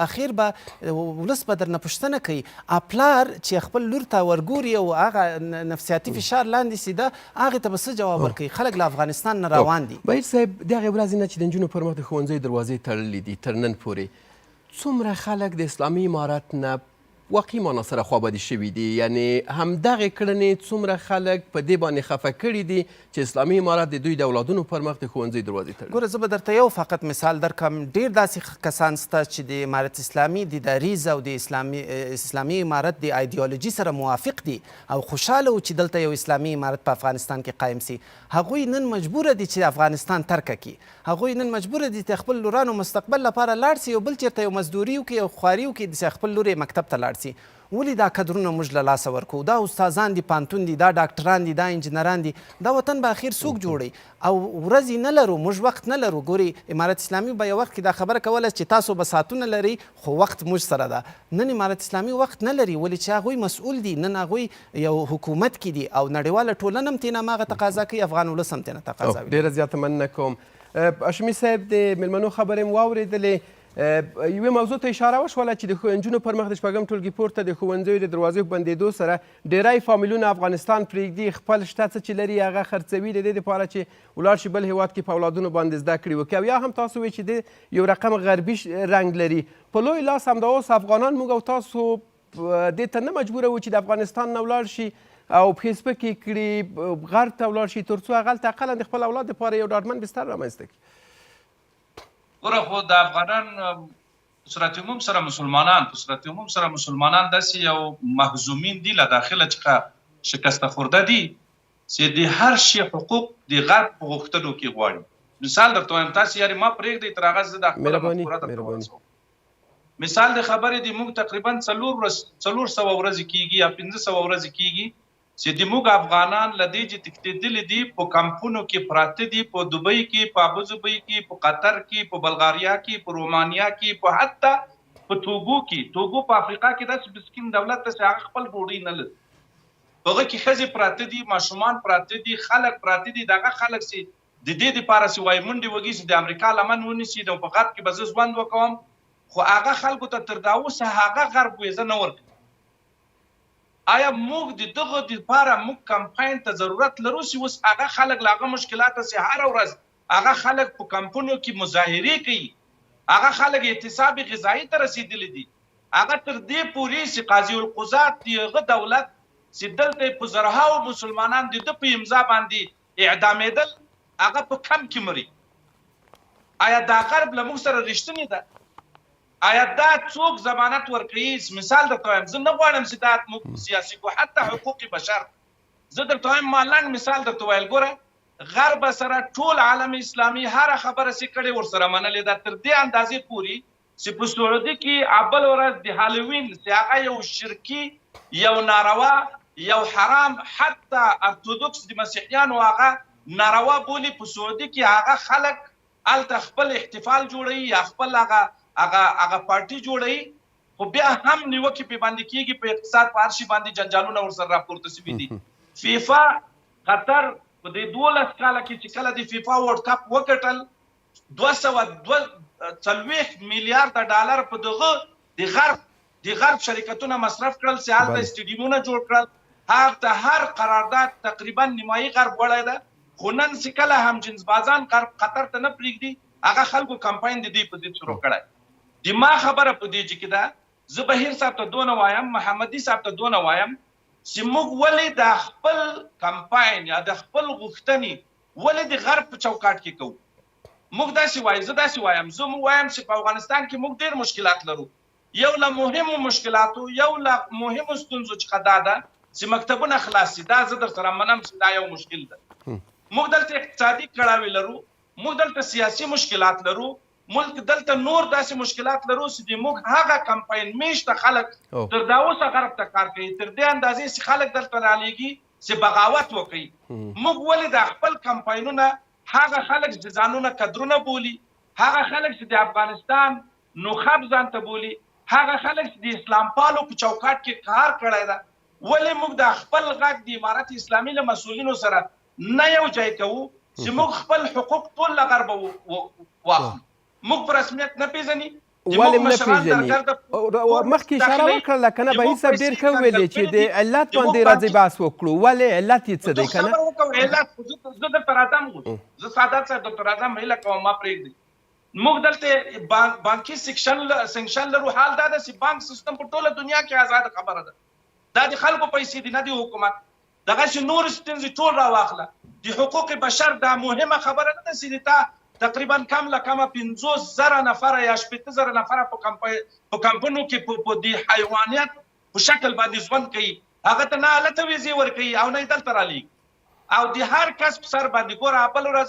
اخر به ولس به درنه پوښتنه کوي. پلار چې خپل لور ته ورګوري او هغه نفسیاتي فشار لاندې سي ده هغې ته به څه جواب ورکوي؟ خلک له افغانستان نه روان دي. بهیر صاحب د هغې ورځې نه چې د نجونو پر مخ د ښوونځیو دروازې تړلې دي تر نن پورې څومره خلک د اسلامي امارت نه واقعي معنا سره خوابدي شوي دي؟ یعنې همدغې کړنې څومره خلک په دې باندې خفه کړي دي چې اسلامي امارت د دوی د اولادونو پر مخ د ښوونځیو دروازې تړلي؟ ګوره زه به درته یو فقط مثال درکړم، ډېر داسې کسان شته چې د امارت اسلامي د دریځ او د اسلامي امارت د ایدیالوژي سره موافق دي او خوشحاله وو چې دلته یو اسلامي امارت په افغانستان کې قایم سي. هغوی نن مجبوره دي چې افغانستان ترک کړي، هغوی نن مجبور دي چې خپل لورانو مستقبل لپاره لاړ سي او بل چېرته یو مزدوري وکړي او خواري وکړي چې خپل لور یې مکتب ته لاړ سي. ولې دا کدرونه موږ له لاسه ورکوو؟ دا استادان دي، پانتون دي، دا ډاکټران دي، دا انجنیران دي، دا وطن به اخر څوک جوړوي؟ او ورځې نه لرو، موږ وخت نه لرو. ګوري امارت اسلامي به یو وخت کې دا خبره کوله چې تاسو به ساعتونه لرئ خو وخت موږ سره ده. نن امارت اسلامي وخت نه لري، ولې چې هغوی مسؤل دي. نن هغوی یو حکومت کې دي او نړیواله ټولنه هم ترېنه هماغه تقاضا کوي، افغان ولس هم ترېنه تقاضا کوي. ډېره زیاته مننه کوم. هاشمي صاحب د میلمنو خبرې مو واورېدلې. یوې موضوع ته اشاره وشوله چې د نجونو پر مخ د شپږم ټولګي پورته د ښوونځیو د دروازې په بندېدو سره ډیری فامیلونه افغانستان پرېږدي، خپل شته څه چې لري هغه خرڅوي د دې لپاره چې ولاړ شي بل هیواد کې په اولادونو باندې زده کړې وکړي، او یا هم تاسو وی چې د یو رقم غربي رنګ لري. په لوی لاس همدا اوس افغانان موږ او تاسو دې ته نه مجبوره وو چې د افغانستان نه ولاړ شي او پښې سپکې کړي، غرب ته ولاړ شي، تر څو هغلته اقلا د خپل اولاد لپاره یو ډاډمن بستر رامنځته کړي. ګوره خو د افغانان په صورت عموم سره مسلمانان په صورت عموم سره مسلمانان داسې یو محزومین دي له داخله څخه شکسته خورده دي چې د هر شي حقوق د غرب په غوښتنو کې غواړي. مثال درته وایم، تاسو یاري ما پرېږدئ تر هغه زه دا خپله مفکوره درته ورسوم. مثال د خبرې دی، موږ تقریبا 400 ورځې کیږي یا 500 ورځې کیږي چې د موږ افغانان له دې چې تښتېدلي دي په کمپونو کې پراته دي، په دوبۍ کې، په ابوظبۍ کې، په قطر کې، په بلغاریا کې، په رومانیا کې، په حتی په توګو کې. توګو په افریقا کې داسې مسکین دولت ده چې هغه خپل ډوډۍ نه لري، په هغه کې ښځې پراته دي، ماشومان پراته دي، خلک پراته دي. دغه خلک چې د دې لپاره چې وایي منډې وږي چې د امریکا لمن ونیسي نو په غرب کې به زه ژوند وکوم، خو هغه خلکو ته تر دا اوسه هغه غرب ویزه نه ورکوي. آیا موږ د دغه لپاره موږ کمپاین ته ضرورت لرو چې اوس هغه خلک له هغه مشکلاته چې هره ورځ هغه خلک په کمپونو کې مظاهرې کوي، هغه خلک اعتصاب غذایي ته رسېدلي دي، هغه تر دې پورې چې قاضي القضات د هغه دولت چې دلته یې په زرهاوو مسلمانان د ده په امضا باندې اعدامېدل، هغه په کمپ کې مري. آیا دا غرب له موږ سره رښتینی ده؟ آیا دا څوک ضمانت ورکوي؟ مثال درته وایم، زه نه غواړم چې دا موږ سیاسي کو، حتی حقوق بشر زه درته وایم، ما لنډ مثال درته ویل. ګوره غرب سره ټول عالم اسلامي هره خبره چې کړې ورسره منلې ده، تر دې اندازې پورې چې په سعودي کې بل ورځ د هالوین چې هغه یو شرکي، یو ناروا، یو حرام، حتی ارتودوکس د مسیحیانو هغه ناروا بولي، په سعودي کې هغه خلک هلته خپل احتفال جوړوي یا خپل هغه هغه هغه پارټي جوړوي، خو بیا هم نیوکې پې باندې کیږي، په اقتصاد په هر شي باندې جنجالونه ورسره راپورته شوي دي. فیفا قطر په دې 12 کاله کې چې کله د فیفا ورلډ کپ وګټل 242 میلیارده ډالر په دغه د غرب شرکتونه مصرف کړل چې هلته سټډیمونه جوړ کړل، هلته هر قرارداد تقریبا نیمایي غرب وړی ده. خو نن چې کله هم جنسبازان غرب قطر ته نه پرېږدي، هغه خلکو کمپاین د دوی په ضد شروع کړی. د ما خبره په دې کې ده، زه بهیر صاحب ته دونه وایم، محمدي صاحب ته دونه وایم چې موږ ولې د خپل کمپاین یا د خپل غوښتنې ولې د غرب په چوکاټ کې کوو؟ موږ داسې وایو، زه داسې وایم، زه وایم چې په افغانستان کې موږ ډېر مشکلات لرو. یو له مهمو مشکلاتو، یو له مهمو ستونزو څخه دا ده چې مکتبونه خلاص شي. دا زه در سره منم چې دا یو مشکل ده. موږ دلته اقتصادي کړاوې لرو، موږ دلته سیاسي مشکلات لرو، موږ دلته نور داسې مشکلات لرو چې د موږ هغه کمپاین میشته خلک تر دا اوسه غرب ته کار کوي، تر دې اندازې چې خلک دلته رالیږي چې بغاوت وکړي. موږ ولې دا خپل کمپاینونه هغه خلک چې ځانونه کدرونه بولي، هغه خلک چې د افغانستان نخب ځان ته بولي، هغه خلک چې د اسلام پالو په چوکاټ کې کار کړی ده، ولې موږ دا خپل غږ د امارت اسلامي له مسؤلینو سره نه یو ځای کوو چې موږ خپل حقوق ټول له غربه واخلو؟ موږ په رسمیت نه پیژني، ولې نه پیژني؟ مخکې اشاره وکړله که نه بهیر صاحب ډېر ښه ویلې چې د علت باندې راځئ بحث وکړو، ولې علت یې څه دی که نه؟ علت زه درته راځم، زه سادات صاحب درته راځم، هیله کوم ما پرېږدئ. موږ دلته بانکي سنکشن لرو. حال دا ده چې بانک سیستم په ټوله دنیا کې آزاده خبره ده، دا د خلکو پیسې دي نه د حکومت. دغسې نورې ستونزې ټول راواخله. د حقوق بشر دا مهمه خبره نه ده چې تا تقریبا کم له کمه 50,000 نفره یا 60,000 نفره په کمپونو کې په د حیوانیت په شکل باندې ژوند کوي، هغه ته نه هلته ویزې ورکوي او نه یې دلته رالیږي. او د هر کس په سر باندې ګوره بله ورځ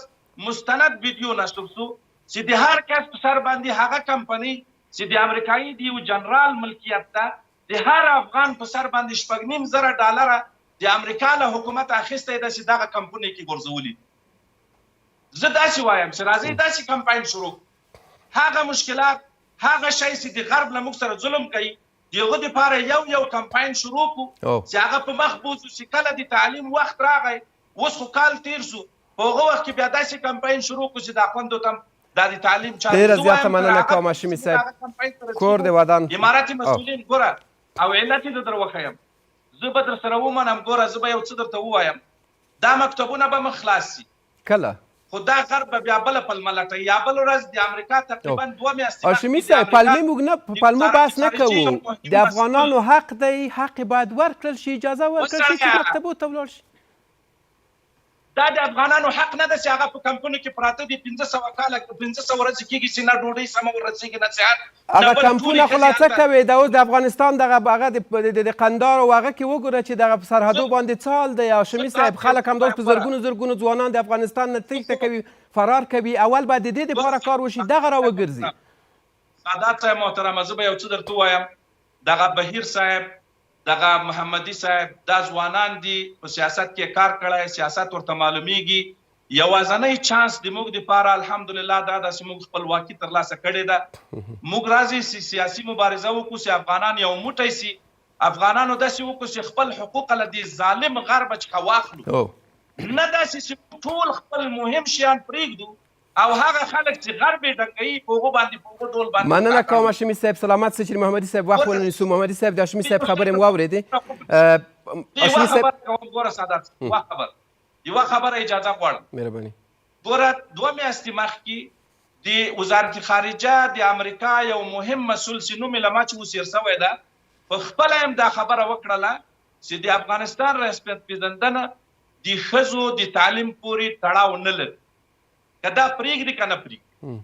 مستند ویډیو نشر شو چې د هر کس په سر باندې هغه کمپنۍ چې د امریکایي د یو جنرال ملکیت ده، د هر افغان په سر باندې 6,500 ډالره د امریکا له حکومت اخیستی ده چې دغه کمپنۍ کې ګرځولي دي. زه داسې وایم چې راځئ داسې کمپاین شروع، هغه مشکلات، هغه شی چې د غرب له موږ سره ظلم کوي، د هغه دپاره یو یو کمپاین شروع کړو چې هغه په مخ بوځو چې کله د تعلیم وخت راغی، اوس خو کال تیر شو، په هغه وخت کې بیا داسې کمپاین شروع کړو چې دا خوندو ته دا د تعلیم چارې ډیره زه زیاته وایم تر مننه هغه کوم چې هاشمي موږ صاحب هغه کمپاین ته کور رسیږو دې ودان اماراتي او مسؤلین ګوره او علت یې زه در وښیم زه به در سره ومنم ګوره زه به یو څه درته ووایم دا مکتبونه به مخ خلاص سي کله خو دا غرب به بیا بله پلمه لټوي یا بله ورځ د امریکا تقریبا 2 میاشتې هاشمي مخکې د صاحب امریکا پلمې موږ نه په د پلمو وزارت بحث نه خارجې یو کوو مهم د افغانانو مسؤل حق دی حق یې باید ورکړل شي اجازه ورکړل شي چې وسړیه مکتبو ته ولاړ شي. دا د افغانانو حق نه ده چې هغه په کمپونو کې پراته دي 500 کاله 500 ورځې کېږي چې نه ډوډۍ سمه ورسېږي نه صحت نه هغه بل ټولې کمپونه خو ښځې لا څه هلته کوې دا اوس د افغانستان دغه هغه د قندار او هغه کې وګوره چې دغه په سرحدو زه باندې څه حال دی زه هاشمي صاحب تاسو خلک همدا اوس په ګوره زرګونو زرګونو ځوانان د افغانستان نه تېښته کوي فرار کوي اول باید د دې دپاره کار وشي دغه راوګرځي. سادات صاحب محترمه زه به یو څه درته ووایم دغه بهیر صاحب دغه محمدي صاحب دا ځوانان دي په سیاست کې کار کړی سیاست ورته معلومیږي یوازنی چانس د موږ دپاره الحمدلله دا ده چې موږ خپلواکي ترلاسه کړې ده موږ راځي چې سیاسي مبارزه وکړو چې افغانان یو موټی سي افغانانو داسې وکړو چې خپل حقوق له دې ظالم غرب څخه واخلو نه داسې چې ټول خپل مهم شیان پرېږدو او هغه خلک چې غرب یې ډنګوي په هغو باندې په هغو ډول باندې مننه ملاتړ کوم وکړي. هاشمي صاحب سلامت سې چې محمدي صاحب وخت ونه نیسو محمدي صاحب د هاشمي صاحب خبرې مو واورېدې یوه هاشمي صاحب خبره کوم ګوره سادات یوه خبره یوه خبره اجازه غواړم مهرباني ګوره 2 میاشتې مخکې د وزارت خارجه د امریکا یو مهم مسول چې نوم یې له ما چې اوس هېر سوی ده په خپله هم دا خبره وکړله چې د افغانستان رسمیت پېژندنه د ښځو د تعلیم پورې تړاو نه لري که دا پرېږدي که نه پرېږدي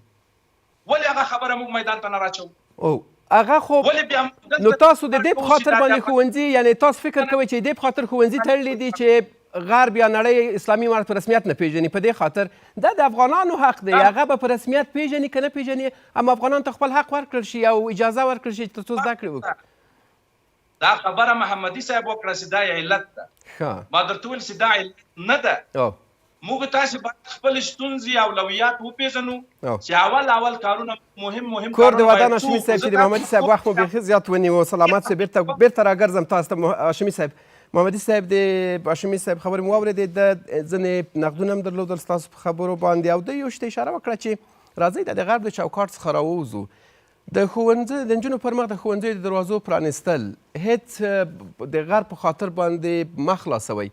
ولې هغه خبره موږ میدان ته نه راچوو؟ او هغه خو ولې بیا نو تاسو د دې په خاطر باندې ښوونځي یعنی تاسو فکر کوئ چې دې په خاطر ښوونځي تړلي دي چې غرب یا نړۍ اسلامي امارت په رسمیت نه پیژني په دې خاطر دا د افغانانو حق دی هغه به په رسمیت پیژني که نه پیژني اما افغانانو ته خپل حق ورکړل شي او اجازه ورکړل شي چې تر څو زده کړې وکړي. دا خبره محمدي صاحب وکړه چې دا علت ده. ښه. ما درته وویل چې دا علت نه ده. موږ تاسې باید خپلې ستونزې اولویات وپېژنو چې اول اول کارونه مهم مهم کور دې کارونه ودان باید هاشمي کوو صاحب خو چې زه د محمدي تاسې صاحب وخت مو بیخي زیات ونیو سلامت شئ بیرته بیرته راګرځم تاسو ته هاشمي صاحب محمدي صاحب د هاشمي صاحب خبرې مو واورېدې ده ځینې نقدونه هم درلودل ستاسو په خبرو باندې او ده یو شي ته اشاره وکړه چې راځئ د غرب د چوکاټ څخه راووځو د ښوونځي د نجونو پر مخ د ښوونځیو د دروازو پرانیستل هیڅ د غرب په خاطر باندې مه خلاصوئ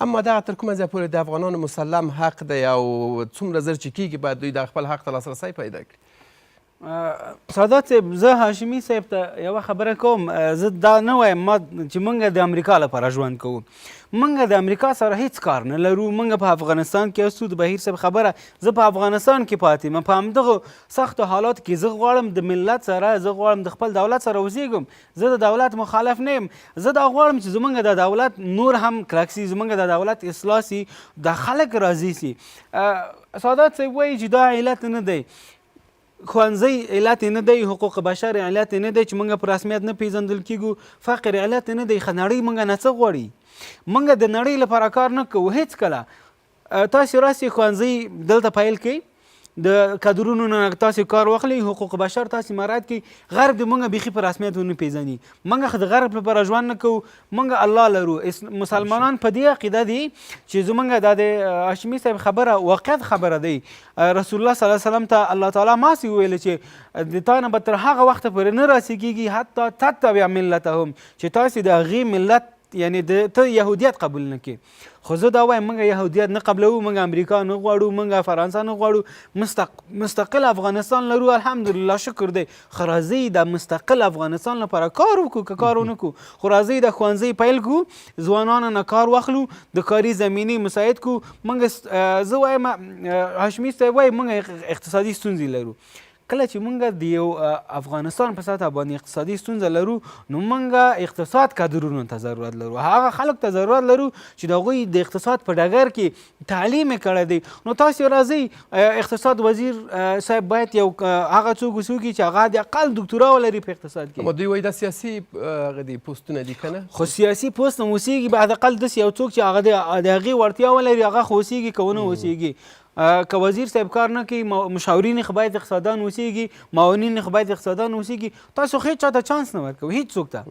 اما دغه تر کومه ځایه پورې د افغانانو مسلم حق دی او څومره زر چې کیږي باید دوی د خپل حق ته لاسرسی پیدا کړي. سادات صاحب زه هاشمي صاحب ته یوه خبره کوم زه دا نه وایم ما چې موږ د امریکا لپاره ژوند کوو موږ د امریکا سره هیڅ کار نه لرو موږ په افغانستان کې یاستو د بهیر صاحب خبره زه په افغانستان کې پاتې یم په همدغو سختو حالاتو کې زه غواړم د ملت سره زه غواړم د خپل دولت سره اوسېږم زه د دولت مخالف نه یم زه دا غواړم چې زمونږ د دولت نور هم کلک سي زمونږ د دولت اصلاح سي د خلک راضي سي سادات صاحب وایي چې دا علت نه دی ښوونځی علت نه دی حقوق بشر علت نه دی چې موږ په رسمیت نه پیژندل کیږو فقر علت نه دی نړۍ موږ نه څه غواړي موږ د نړۍ لپاره کار نه کوو هیڅ کله تاسو راسي ښوونځي دلته پیل کړئ د کادرونو نه تاسو کار واخلئ حقوق بشر تاسو مراعات کړئ غرب د مونږ بیخي په رسمیت ونه پیژني مونږ خو د غرب لپاره ژوند نه کوو مونږ الله لرو مسلمانان په دې عقیده دي چې زمونږ د هاشمي صاحب خبره واقعیت خبره دی رسول الله صلی الله علیه وسلم ته الله تعالی ماسې وویل چې د تا نه به تر هغه وخته پورې نه راسیږي حتی تتبع ملتهم چې تاسو د هغې ملت یعنی د ته يهودیت قبول نه کې خو زه دا وایم موږ یهودیت نه قبلوو موږ امریکا نه غواړو موږ فرانسه نه غواړو مستقل افغانستان لرو الحمدلله شکر دی خو راځئ د مستقل افغانستان لپاره کار وکړو که کار ونه کړو خو راځئ د ښوونځي پیل کړو ځوانانو نه کار واخلو د کاري زمینې مساعد کړو موږ زه وایم هاشمي صاحب وایي موږ اقتصادي ستونزې لرو کله چې مونږ د یو افغانستان په سطح باندې اقتصادي ستونزه لرو نو مونږ اقتصاد کادرونو ته ضرورت لرو هغه خلک ته ضرورت لرو چې د هغوی د اقتصاد په ډګر کې تعلیم یې کړی دی نو تاسو راځئ اقتصاد وزیر صاحب باید یو هغه څوک وسوکي چې هغه د اقل دکتورا ولري په اقتصاد کې اما دوی وایي دا سیاسي هغه دي پوستونه دي که نه خو سیاسي پوست هم اوسېږي به حداقل داسې یو څوک چې هغه د هغې وړتیا ولري هغه خو اوسېږي که ونه اوسېږي که وزیر صاحب کار نه کوي مشاورین خو باید اقتصادان اوسېږي معاونین خو باید اقتصادان اوسېږي تاسو خو هېچا ته چانس نه ورکوي هېڅ څوک ته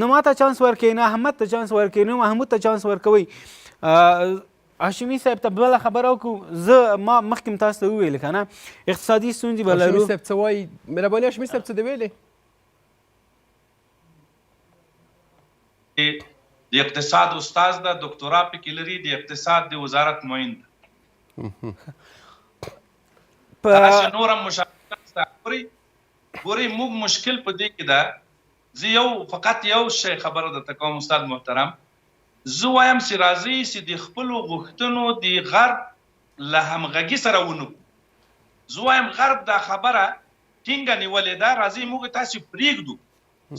نه ما ته چانس ورکوي نه احمد ته چانس ورکوي نه محمود ته چانس ورکوي. هاشمي صاحب ته بله خبره وکړو. زه ما مخکې هم تاسو ته وویل که نه، اقتصادي ستونزې به هاشمي لرو. صاحب څه وایي؟ مهرباني هاشمي صاحب څه دې ویلې؟ د اقتصاد استاد ده، دکتورا پکې لري، د اقتصاد د وزارت معین ده. په دغسې نور هم مشاورین شته. ګورئ ګورئ موږ مشکل په دې کې ده، زه یو فقط یو شی خبره درته کوم استاد محترم، زه وایم چې راځئ چې د خپلو غوښتنو د غرب له همغږي سره ونه کړو. زه وایم غرب دا خبره ټینګه نیولې ده، راځئ موږ تاسې پرېږدو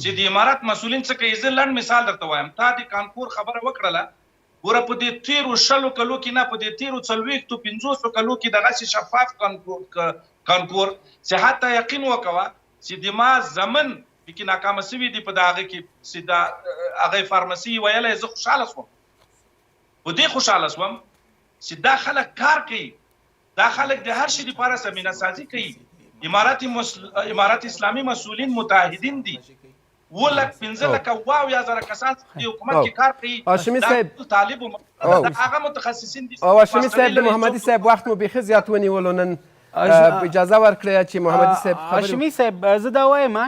چې د امارت مسؤلین څه کوي. زه لنډ مثال درته وایم، تا د کانکور خبره وکړله، ګوره په دې تېرو شلو کلو کې نه، په دې تېرو څلوېښتو پنځوسو کلو کې دغسې شفاف کانکور چې حتی یقین وکوه چې د ما زمن پکې ناکامه شوي دي په د هغه کې چې دا هغه فارمسي ویلی، زه خوشحاله شوم، په دې خوشحاله شوم چې دا خلک کار کوي، دا خلک د هر شي لپاره زمینه سازي کوي. امارت اسلامي مسؤلین متعهدین دي، اووه لک پنځه لکه اووه اویا زره کسان چې په حکومت کې کار کوي، هاشمي دا صاحب ټول طالب او هغه متخصصین دي. او هاشمي صاحب، د محمدي صاحب وخت مو بیخي زیات ونیولو نن، اجازه ورکړئ چې محمدي صاحب خبرې. هاشمي صاحب، زه دا وایم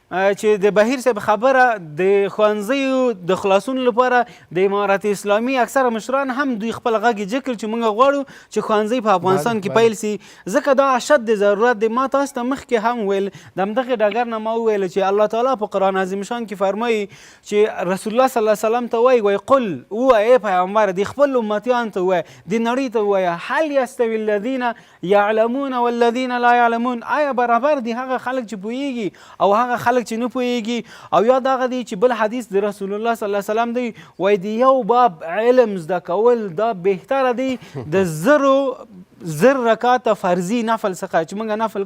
چې د بهیر صاحب خبره د ښوونځیو د خلاصون لپاره د امارت اسلامي اکثره مشران هم دوی خپل غږ جګ کړ چې موږ غواړو چې ښوونځي په افغانستان کې پیل سي، ځکه دا اشد د ضرورت دی. ما تاسو ته مخکې هم ویل، د همدغې ډګر نه ما وویل چې الله تعالی په قرآن عظیم شان کې فرمایي چې رسول الله صلی الله علیه وسلم ته وایي، وایي قل ووایه ای پیغمبر، د خپل امتیان ته ووایه، د نړۍ ته ووایه، هل یستوي الذین یعلمون والذین لا یعلمون، آیا برابر دي هغه خلک چې پوهیږي او هغه خلک چې نه پوهیږي؟ او یا دغه دی چې بل حدیث د رسول الله صلی الله علیه وسلم دی، وایي د یو باب علم زده کول دا بهتره دی د زر رکعاته فرضي نفل څخه، چې موږ نفل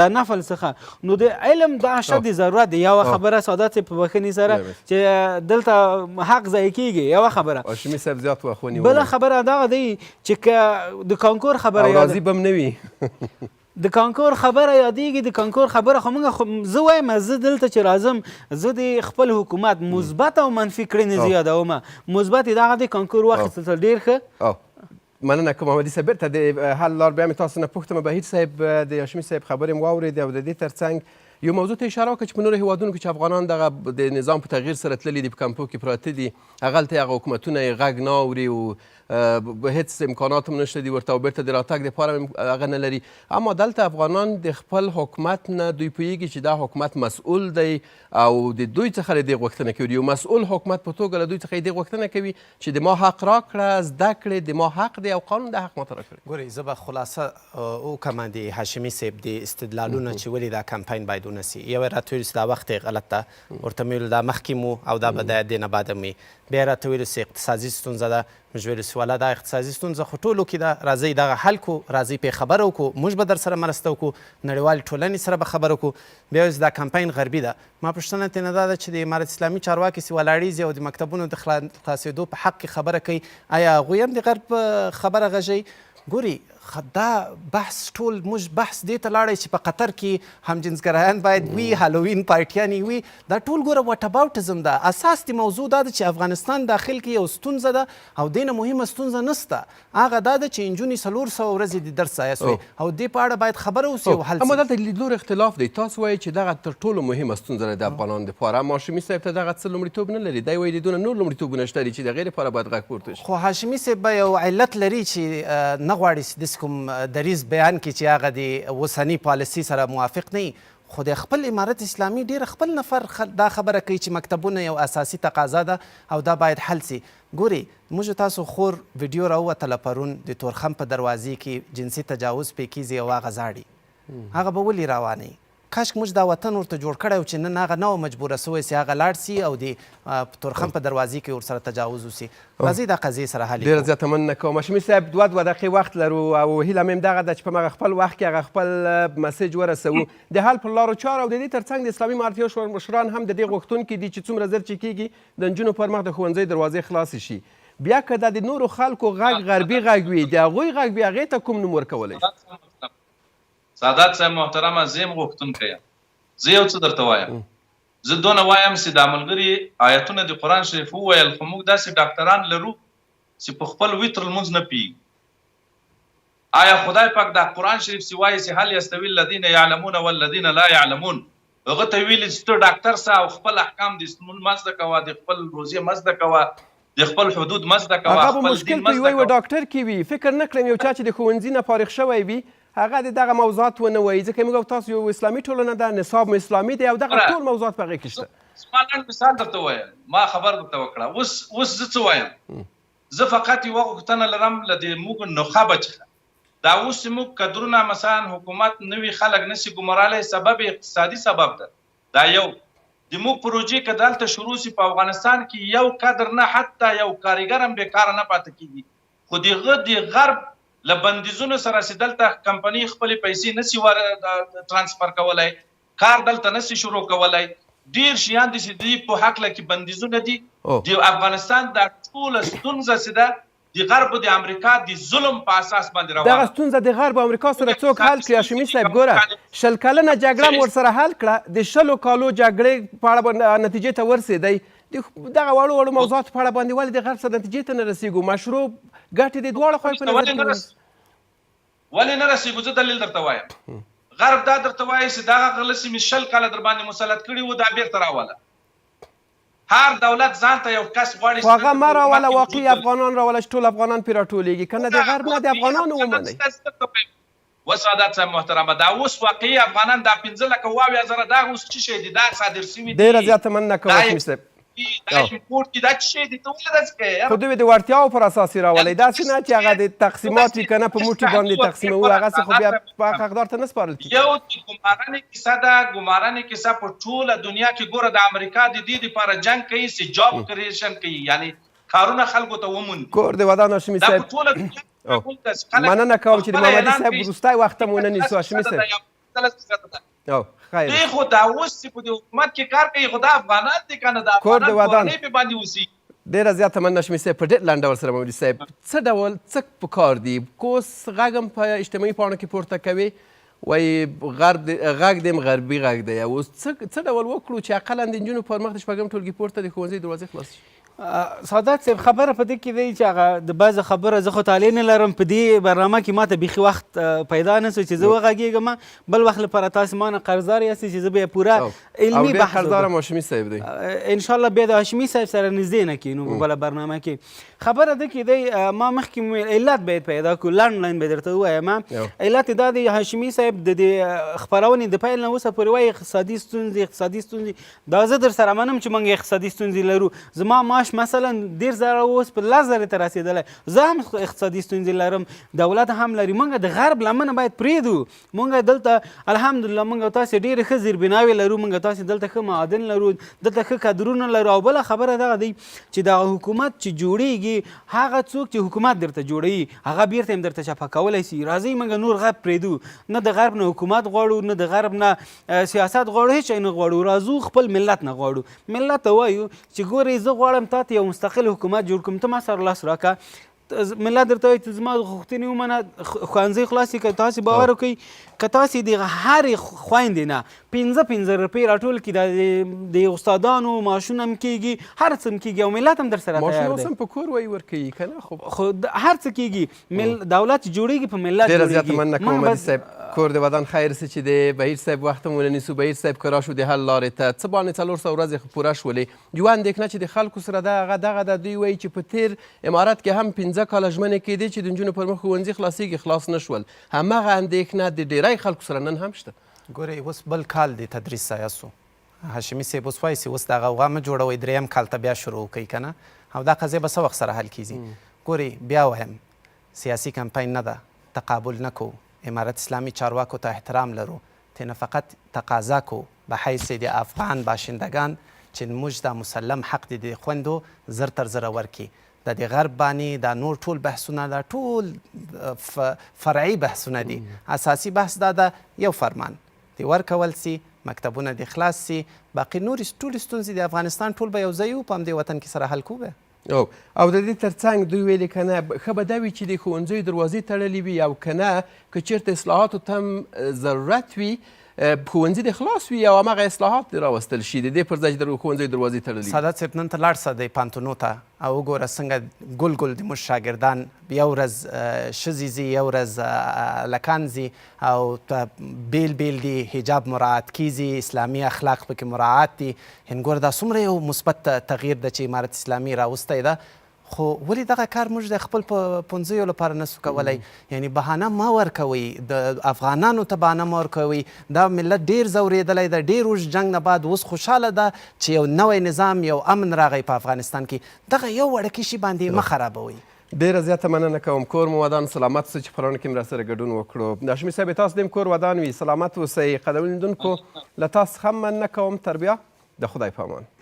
دا نفل څخه. نو د علم دا اشد ضرورت دی. یوه خبره ساده چې په بښنې سره چې دلته حق ضایع کیږي، یوه خبره. هاشمي صاحب زیات وخت ونیو. بله خبره دغه دی چې که د کانکور خبره او یاده راضي به هم نه وي. د کانکور خبره یادېږي، د کانکور خبره خو موږ خو زه وایم، زه دلته چې راځم زه د خپل حکومت مثبت او منفي کړنې زه یادوم. مثبت یې دغه دی، کانکور واخیستل ډېر ښه. مننه کوم محمدي صاحب. بېرته د حل لار بیا مې تاسو نه پوښتم. بهیر صاحب، د هاشمي صاحب خبرې مې واورېدې او د دې ترڅنګ یو موضوع ته اشاره وکړه چې په نورو هېوادونو کې چې افغانان دغه د نظام په تغییر سره تللي دي، په کمپو کې پراته دي، هغلته یې هغه حکومتونه یې غږ نه اوري او هېڅ امکانات هم نشته دي ورته او بېرته د راتګ دپاره هم هغه نه لري. اما دلته افغانان د خپل حکومت نه دوی پوهېږي چې دا حکومت مسؤل دی او د دوی څخه د دې غوښتنه کوي، یو مسؤل حکومت په توګه له دوی څخه یې دې غوښتنه کوي چې د ما حق راکړه، زده کړې د ما حق دی او قانون دا حق ماته راکړی. ګورئ، زه به خلاصه وکړم د هاشمي صاحب د استدلالونه چې ولې دا کمپاین باید ونه سي. یو یې راته ویل چې دا وخت یې غلط ده، ورته مې ویل دا مخکې مو او دا به د دې نه بعد هم وي. بیا یې راته ویل چې اقتصادي ستونزه ده، موږ ویل چې والا دا اقتصادي ستونزه خو ټولو کې ده، راځئ دغه حل کړو، راځئ پرې خبره وکړو، موږ به در سره مرسته وکړو، نړیوالې ټولنې سره به خبره وکړو. بیا ویل چې دا کمپاین غربي ده. ما پوښتنه ترېنه دا ده چې د امارت اسلامي چارواکي چې ولاړېږي او د مکتبونو د خلاصېدو په حق کې خبره کوي، آیا هغوی هم د غرب خبره غږوي؟ ګوري دا بحث ټول موږ بحث دې ته لاړی چې په قطر کې همجنسګرایان باید وي، هالوین پارټیانې وي، دا ټول ګوره واټ اباوټزم ده. اساس د موضوع دا ده چې افغانستان داخل کې یو ستونزه ده او دې نه مهمه ستونزه نشته، هغه دا ده چې نجونې 400 ورځې د درس ضایع شوې او دې په اړه باید خبره وشي او حل اما شي. دلته لیدلوري اختلاف دی. تاسو وایئ چې دغه تر ټولو مهمه ستونزه ده د افغانانو دپاره، اما هاشمي صاحب ته دغه څه لومړیتوب نه لري. دی وایي د دونه نور لومړیتوبونه شته دي چې د هغې لپاره باید غږ پورته شي. خو هاشمي صاحب به یو علت لري چې نه غواړي چې داسې کوم دریځ بیان کړي چې هغه د اوسنۍ پالیسي سره موافق نه وي، خو د خپل امارت اسلامي ډېر خپل نفر دا خبره کوي چې مکتبونه یو اساسي تقاضا ده او دا باید حل سي. ګوري موږ تاسو خور ویډیو راووتله پرون د تورخم په دروازې کې جنسي تجاوز پې کېږي او هغه ژاړي، هغه به ولې روانوي؟ کاش موږ دا وطن ورته جوړ کړی و چې نن هغه نه وه مجبوره سوی چې هغه لاړ سي او د تورخم په دروازې کې ورسره تجاوز وسي. راځئ دا قضیې سره حل ډېره کړو. زیاته مننه کوم هاشمي صاحب. دوه دوه دقیقې وخت لرو او هیله مې هم دغه ده چې په مغه خپل وخت کې هغه خپل مسیج ورسوو د حل پر لارو چارو. او د دې ترڅنګ د اسلامي امارت یو شمېر مشران هم د دې غوښتونکي دي چې څومره زر چې کېږي د نجونو پر مخ د ښوونځۍ دروازې خلاصې شي. بیا که دا د نورو خلکو غږ غربي غږ وي، د هغوی غږ وي، هغې ته کوم نوم ورکولی شي؟ سادات صاحب محترمه، زه یم غوښتونکی یم، زه یو څه درته وایم. زه دونه وایم چې دا ملګري آیتونه د قرآن شریف وویل، خو موږ داسې ډاکټران لرو چې په خپل وتر لمونځ نه پوهیږي؟ آیا خدای پاک دا قرآن شریف چې وایي چې هل یستوي الذین یعلمون والذین لا یعلمون، هغه ته ویلي چې ته ډاکتر سه او خپل احکام د لمونځ مه زده کوه، د خپل روزې مه زده کوه، د خپل حدود مه زده کوه، هغه به خپل مشکل دین په مه یوه زده یوه کوه. ډاکټر کې وي. فکر نه کړم یو چا چې د ښوونځي نه فارغ شوی وي هغه د دغه موضوعات ونه وایي، ځکه موږ او تاسو یو اسلامي ټولنه ده، نصاب مو اسلامي دی او دغه ګوره ټول موضوعات په هغې کې شته. زما لنډ مثال درته ووایم، ما خبر درته وکړه، اوس اوس زه څه وایم، زه فقط یوه غوښتنه لرم له دې موږ نخبه څخه، دا اوس چې موږ کدرونه مثلا حکومت نوي خلک نسی ګمرالی، سبب یې اقتصادي سبب ده، دا یو د موږ پروژې که دلته شروع سي په افغانستان کې یو کدر نه حتی یو کاریګر هم بیکاره نه پاتې کیږي، خو د غه د غرب له بندیزونو سره چې دلته کمپنۍ خپلې پیسې نسی ور ترانسفر کولای، کار دلته نسی شروع کولای، ډیر شیان دي چې د دې په هکله کې بندیزونه دي. د افغانستان دا ټوله ستونزه چې ده د غرب او د امریکا د ظلم په اساس باندې دغه روانه ده. ستونزه د غرب او امریکا موږ سره څوک حل اقتصادي کړي هاشمي ستونزې دي صاحب؟ که موږ ګوره تعلیم 20 کلنه جګړه مو ورسره حل کړه، د 20 کالو جګړې په اړه باندې نتیجې ته ورسېدی، د دغه وړو وړو موضوعاتو په اړه باندې ولې د غرب سره نتیجې ته نه رسېږو؟ مشروع ګټې د دواړو خواوو په نظر ولې کې نه ونیسو. ولې نه رسېږو؟ زه دلیل درته وایم. غرب دا درته وایي چې دغه غله چې مې 20 کاله در باندې مسلط کړي وو دا بیرته راوله. هر دولت ځان ته یو کس غواړي خو چې هغه دلته مه په حکومت راوله، کې واقعي وجود ولري. افغانان راوله چې ټول افغانان پرې راټولېږي، که نه د غرب نه د واقعي افغانانو افغانان ومنئ. ستاسو درته وایم وسادات صاحب محترمه، دا اوس واقعي افغانان دا 5,70,000 دا اوس څه شی دي؟ دا صادر شوي ډېره دي، زیاته مننه کوم دا هاشمي صاحب. دي، دا امپورټ دي، دا څه شی دي؟ ته ولې داسې کوې یاره؟ خو دوی د وړتیاوو پر اساس یې راولئ، داسې نه چې هغه د تقسیمات وي که نه په موټي باندې تقسیموو، هغسې خو بیا په حق حقدار ته نه سپارل کېږي. یو د ګمارنې کیسه ده، ګمارنې کیسه په ټوله دنیا کې ګوره د امریکا د دې لپاره جنګ کوي چې جاب کریشن کوي، یعنی کارونه خلکو ته وموندي. کور دې ودان هاشمي دا صاحب. په ټوله دنیا کې معمول ده چې خلک مننه کوم چې د خپله محمدي اعلان صاحب کوي وروستی وخت هم ونه نیسو چې هاشمي 15 صاحب. ده یا 15 ده. خیر. دوی خو دا اوس چې په دې حکومت کې کار کوي خو دا افغانان دي که نه، دا کور دې افغانان ودان. کورنۍ پرې باندې اوسېږي. ډېره زیاته مننه هاشمي صاحب. په ډېر لنډ ډول سره محمدي صاحب، څه ډول څه پکار دي؟ کوس غږ هم په اجتماعي پاڼو کې پورته کوي، وایي غرب دی، غږ دی هم غربي غږ دی. اوس څه ډول وکړو چې اقلا د نجونو پر مخ د شپږم ټولګي پورته د ښوونځي دروازې خلاصې شي؟ سادات صاحب، خبره په دې کې دی چې هغه د بعضې خبره زه خو طالع نه لرم، په دې برنامه کې ماته بیخي وخت پیدا نه سو چې زه وغږېږم. بل وخت لپاره تاسې ما نه قرضدار یاستئ چې زه بیا پوره علمي او ډېر بحث قرضدار وکړم. هم هاشمي صاحب دی. انشاءالله بیا د هاشمي صاحب سره نږدې نه کینو په بله برنامه کې. خبره ده کې دی، ما مخکې وویل علت باید پیدا کړو، لنډ لنډ به درته ووایم. علت دا دی، هاشمي صاحب د دې خپرونې د پیل نه اوسه پورې وایي اقتصادي ستونزې، اقتصادي ستونزې. دا زه در سره منم چې موږ اقتصادي ستونزې لرو. زما معاش مثلا 30,000 اوس په 10,000 ته رسېدلی، زه هم اقتصادي ستونزې لرم، دولت هم لري. موږ د غرب لمنه باید پرېږدو. موږ دلته الحمدلله موږ تاسې ډېرې ښه زیربناوې لرو، موږ تاسې دلته ښه معادن لرو، دلته ښه کدرونه لرو. او بله خبره دغه دی چې دغه حکومت چې جوړیږي، هغه څوک چې حکومت درته جوړوي هغه بیرته هم درته چپه کولی شي. راځئ موږ نور غرب پرېږدو، نه د غرب نه حکومت غواړو، نه د غرب نه سیاست غواړو، هیڅ شی نه غواړو. راځو خپل ملت نه غواړو. ملت ته وایو چې ګورئ زه غواړم تا ته یو مستقل حکومت جوړ کړم، ته ما سره لاس راکړه. ملت درته وایي ته زما غوښتنې ومنه، ښوونځی خلاص کړه. تاسې باور وکړئ که تاسې د هرې خویندې نه 5-5 روپۍ راټول کړي، دا د استادانو معاشونه هم کېږي، هر څه هم کېږي، او ملت هم در سره تیار معاشونه دی. اوس هم په کور وایي ورکوي که نه؟ خو هر څه کېږي، دولت چې جوړېږي په ملت ډېره زیاته جوړېږي. مننه کوم موږ محمدي بس صاحب. کور دې ودان، خیر سي چې د بهیر صاحب وخت هم ونه نیسو. بهیر صاحب که راشو د حل لارې ته، څه باندې 400 ورځې خو پوره شولې. یوه اندېښنه چې د خلکو سره ده هغه دغه ده، دوی وایي چې په تېر امارت کې هم 5 کاله ژمنې کېدې چې د نجونو پر مخ ښوونځي خلاصېږي، خلاص نه شول. هماغه اندېښنه د ډېری خلکو سره نن هم شته. ګورئ اوس بل کال د تدریس ضایع سو. هاشمي صاحب اوس وایي چې اوس دا غوغا مه جوړوئ، دریم کال ته بیا شروع وکړئ که نه، او دا قضیه به څه وخت سره حل کېږي؟ ګورئ بیا وایم، سیاسي کمپاین نه ده، تقابل نه کوو، امارت اسلامي چارواکو ته احترام لرو، تېنه فقط تقاضا کوو به حیث د افغان باشندګان چې موږ دا مسلم حق دې د خوندو زر تر زره ورکړي. دا د غرب بانی دا نور ټول بحثونه دا ټول فرعي بحثونه دي، اساسي بحث دا ده یو فرمان دې ورکول سي، مکتبونه دې خلاص سي، باقي نورې ټولې ستونزې د افغانستان ټول به یو ځای یو په همدې وطن کې سره حل کوو به. او د دې ترڅنګ دوی ویلي که نه ښه به دا وي چې د ښوونځیو دروازې تړلې وي، او که نه که چېرته اصلاحاتو ته هم ضرورت وي ښوونځي دې خلاص وي او هماغه اصلاحات دې راوستل شي، د دې پر ځای چې د ښوونځیو دروازې تړلې وي. سادات صاحب نن ته لاړ سه د پوهنتونو ته او وګوره څنګه ګل ګل د موږ شاګردان یو ورځ ښځې ځي، یو ورځ هلکان ځي او بیل بیل دي، حجاب مراعات کیږي، اسلامي اخلاق پکې مراعات دي. یعنې ګوره دا څومره یو مثبت تغییر ده چې امارت اسلامي راوستی ده. خو ولې دغه کار موږ د خپل پوهنځیو لپاره نه سو کولی؟ یعنې بهانه مه ورکوئ، د افغانانو ته بهانه مه ورکوئ. دا ملت ډیر ځورېدلی ده، ډیر اوږد جنګ نه بعد اوس خوشحاله ده چې یو نوی نظام، یو امن راغی په افغانستان کې. دغه یو وړکي شي باندې یې مه خرابوئ. ډیره زیاته مننه کوم، کور مو ودان، سلامت اوسئ چې خپرونه کې مې راسره ګډون وکړو. هاشمي صاحب تاسو دې هم کور ودان وي، سلامت اوسئ. قدرمن لیدونکو له تاسو څخه هم مننه کوم، تر بیا د خدای په امان.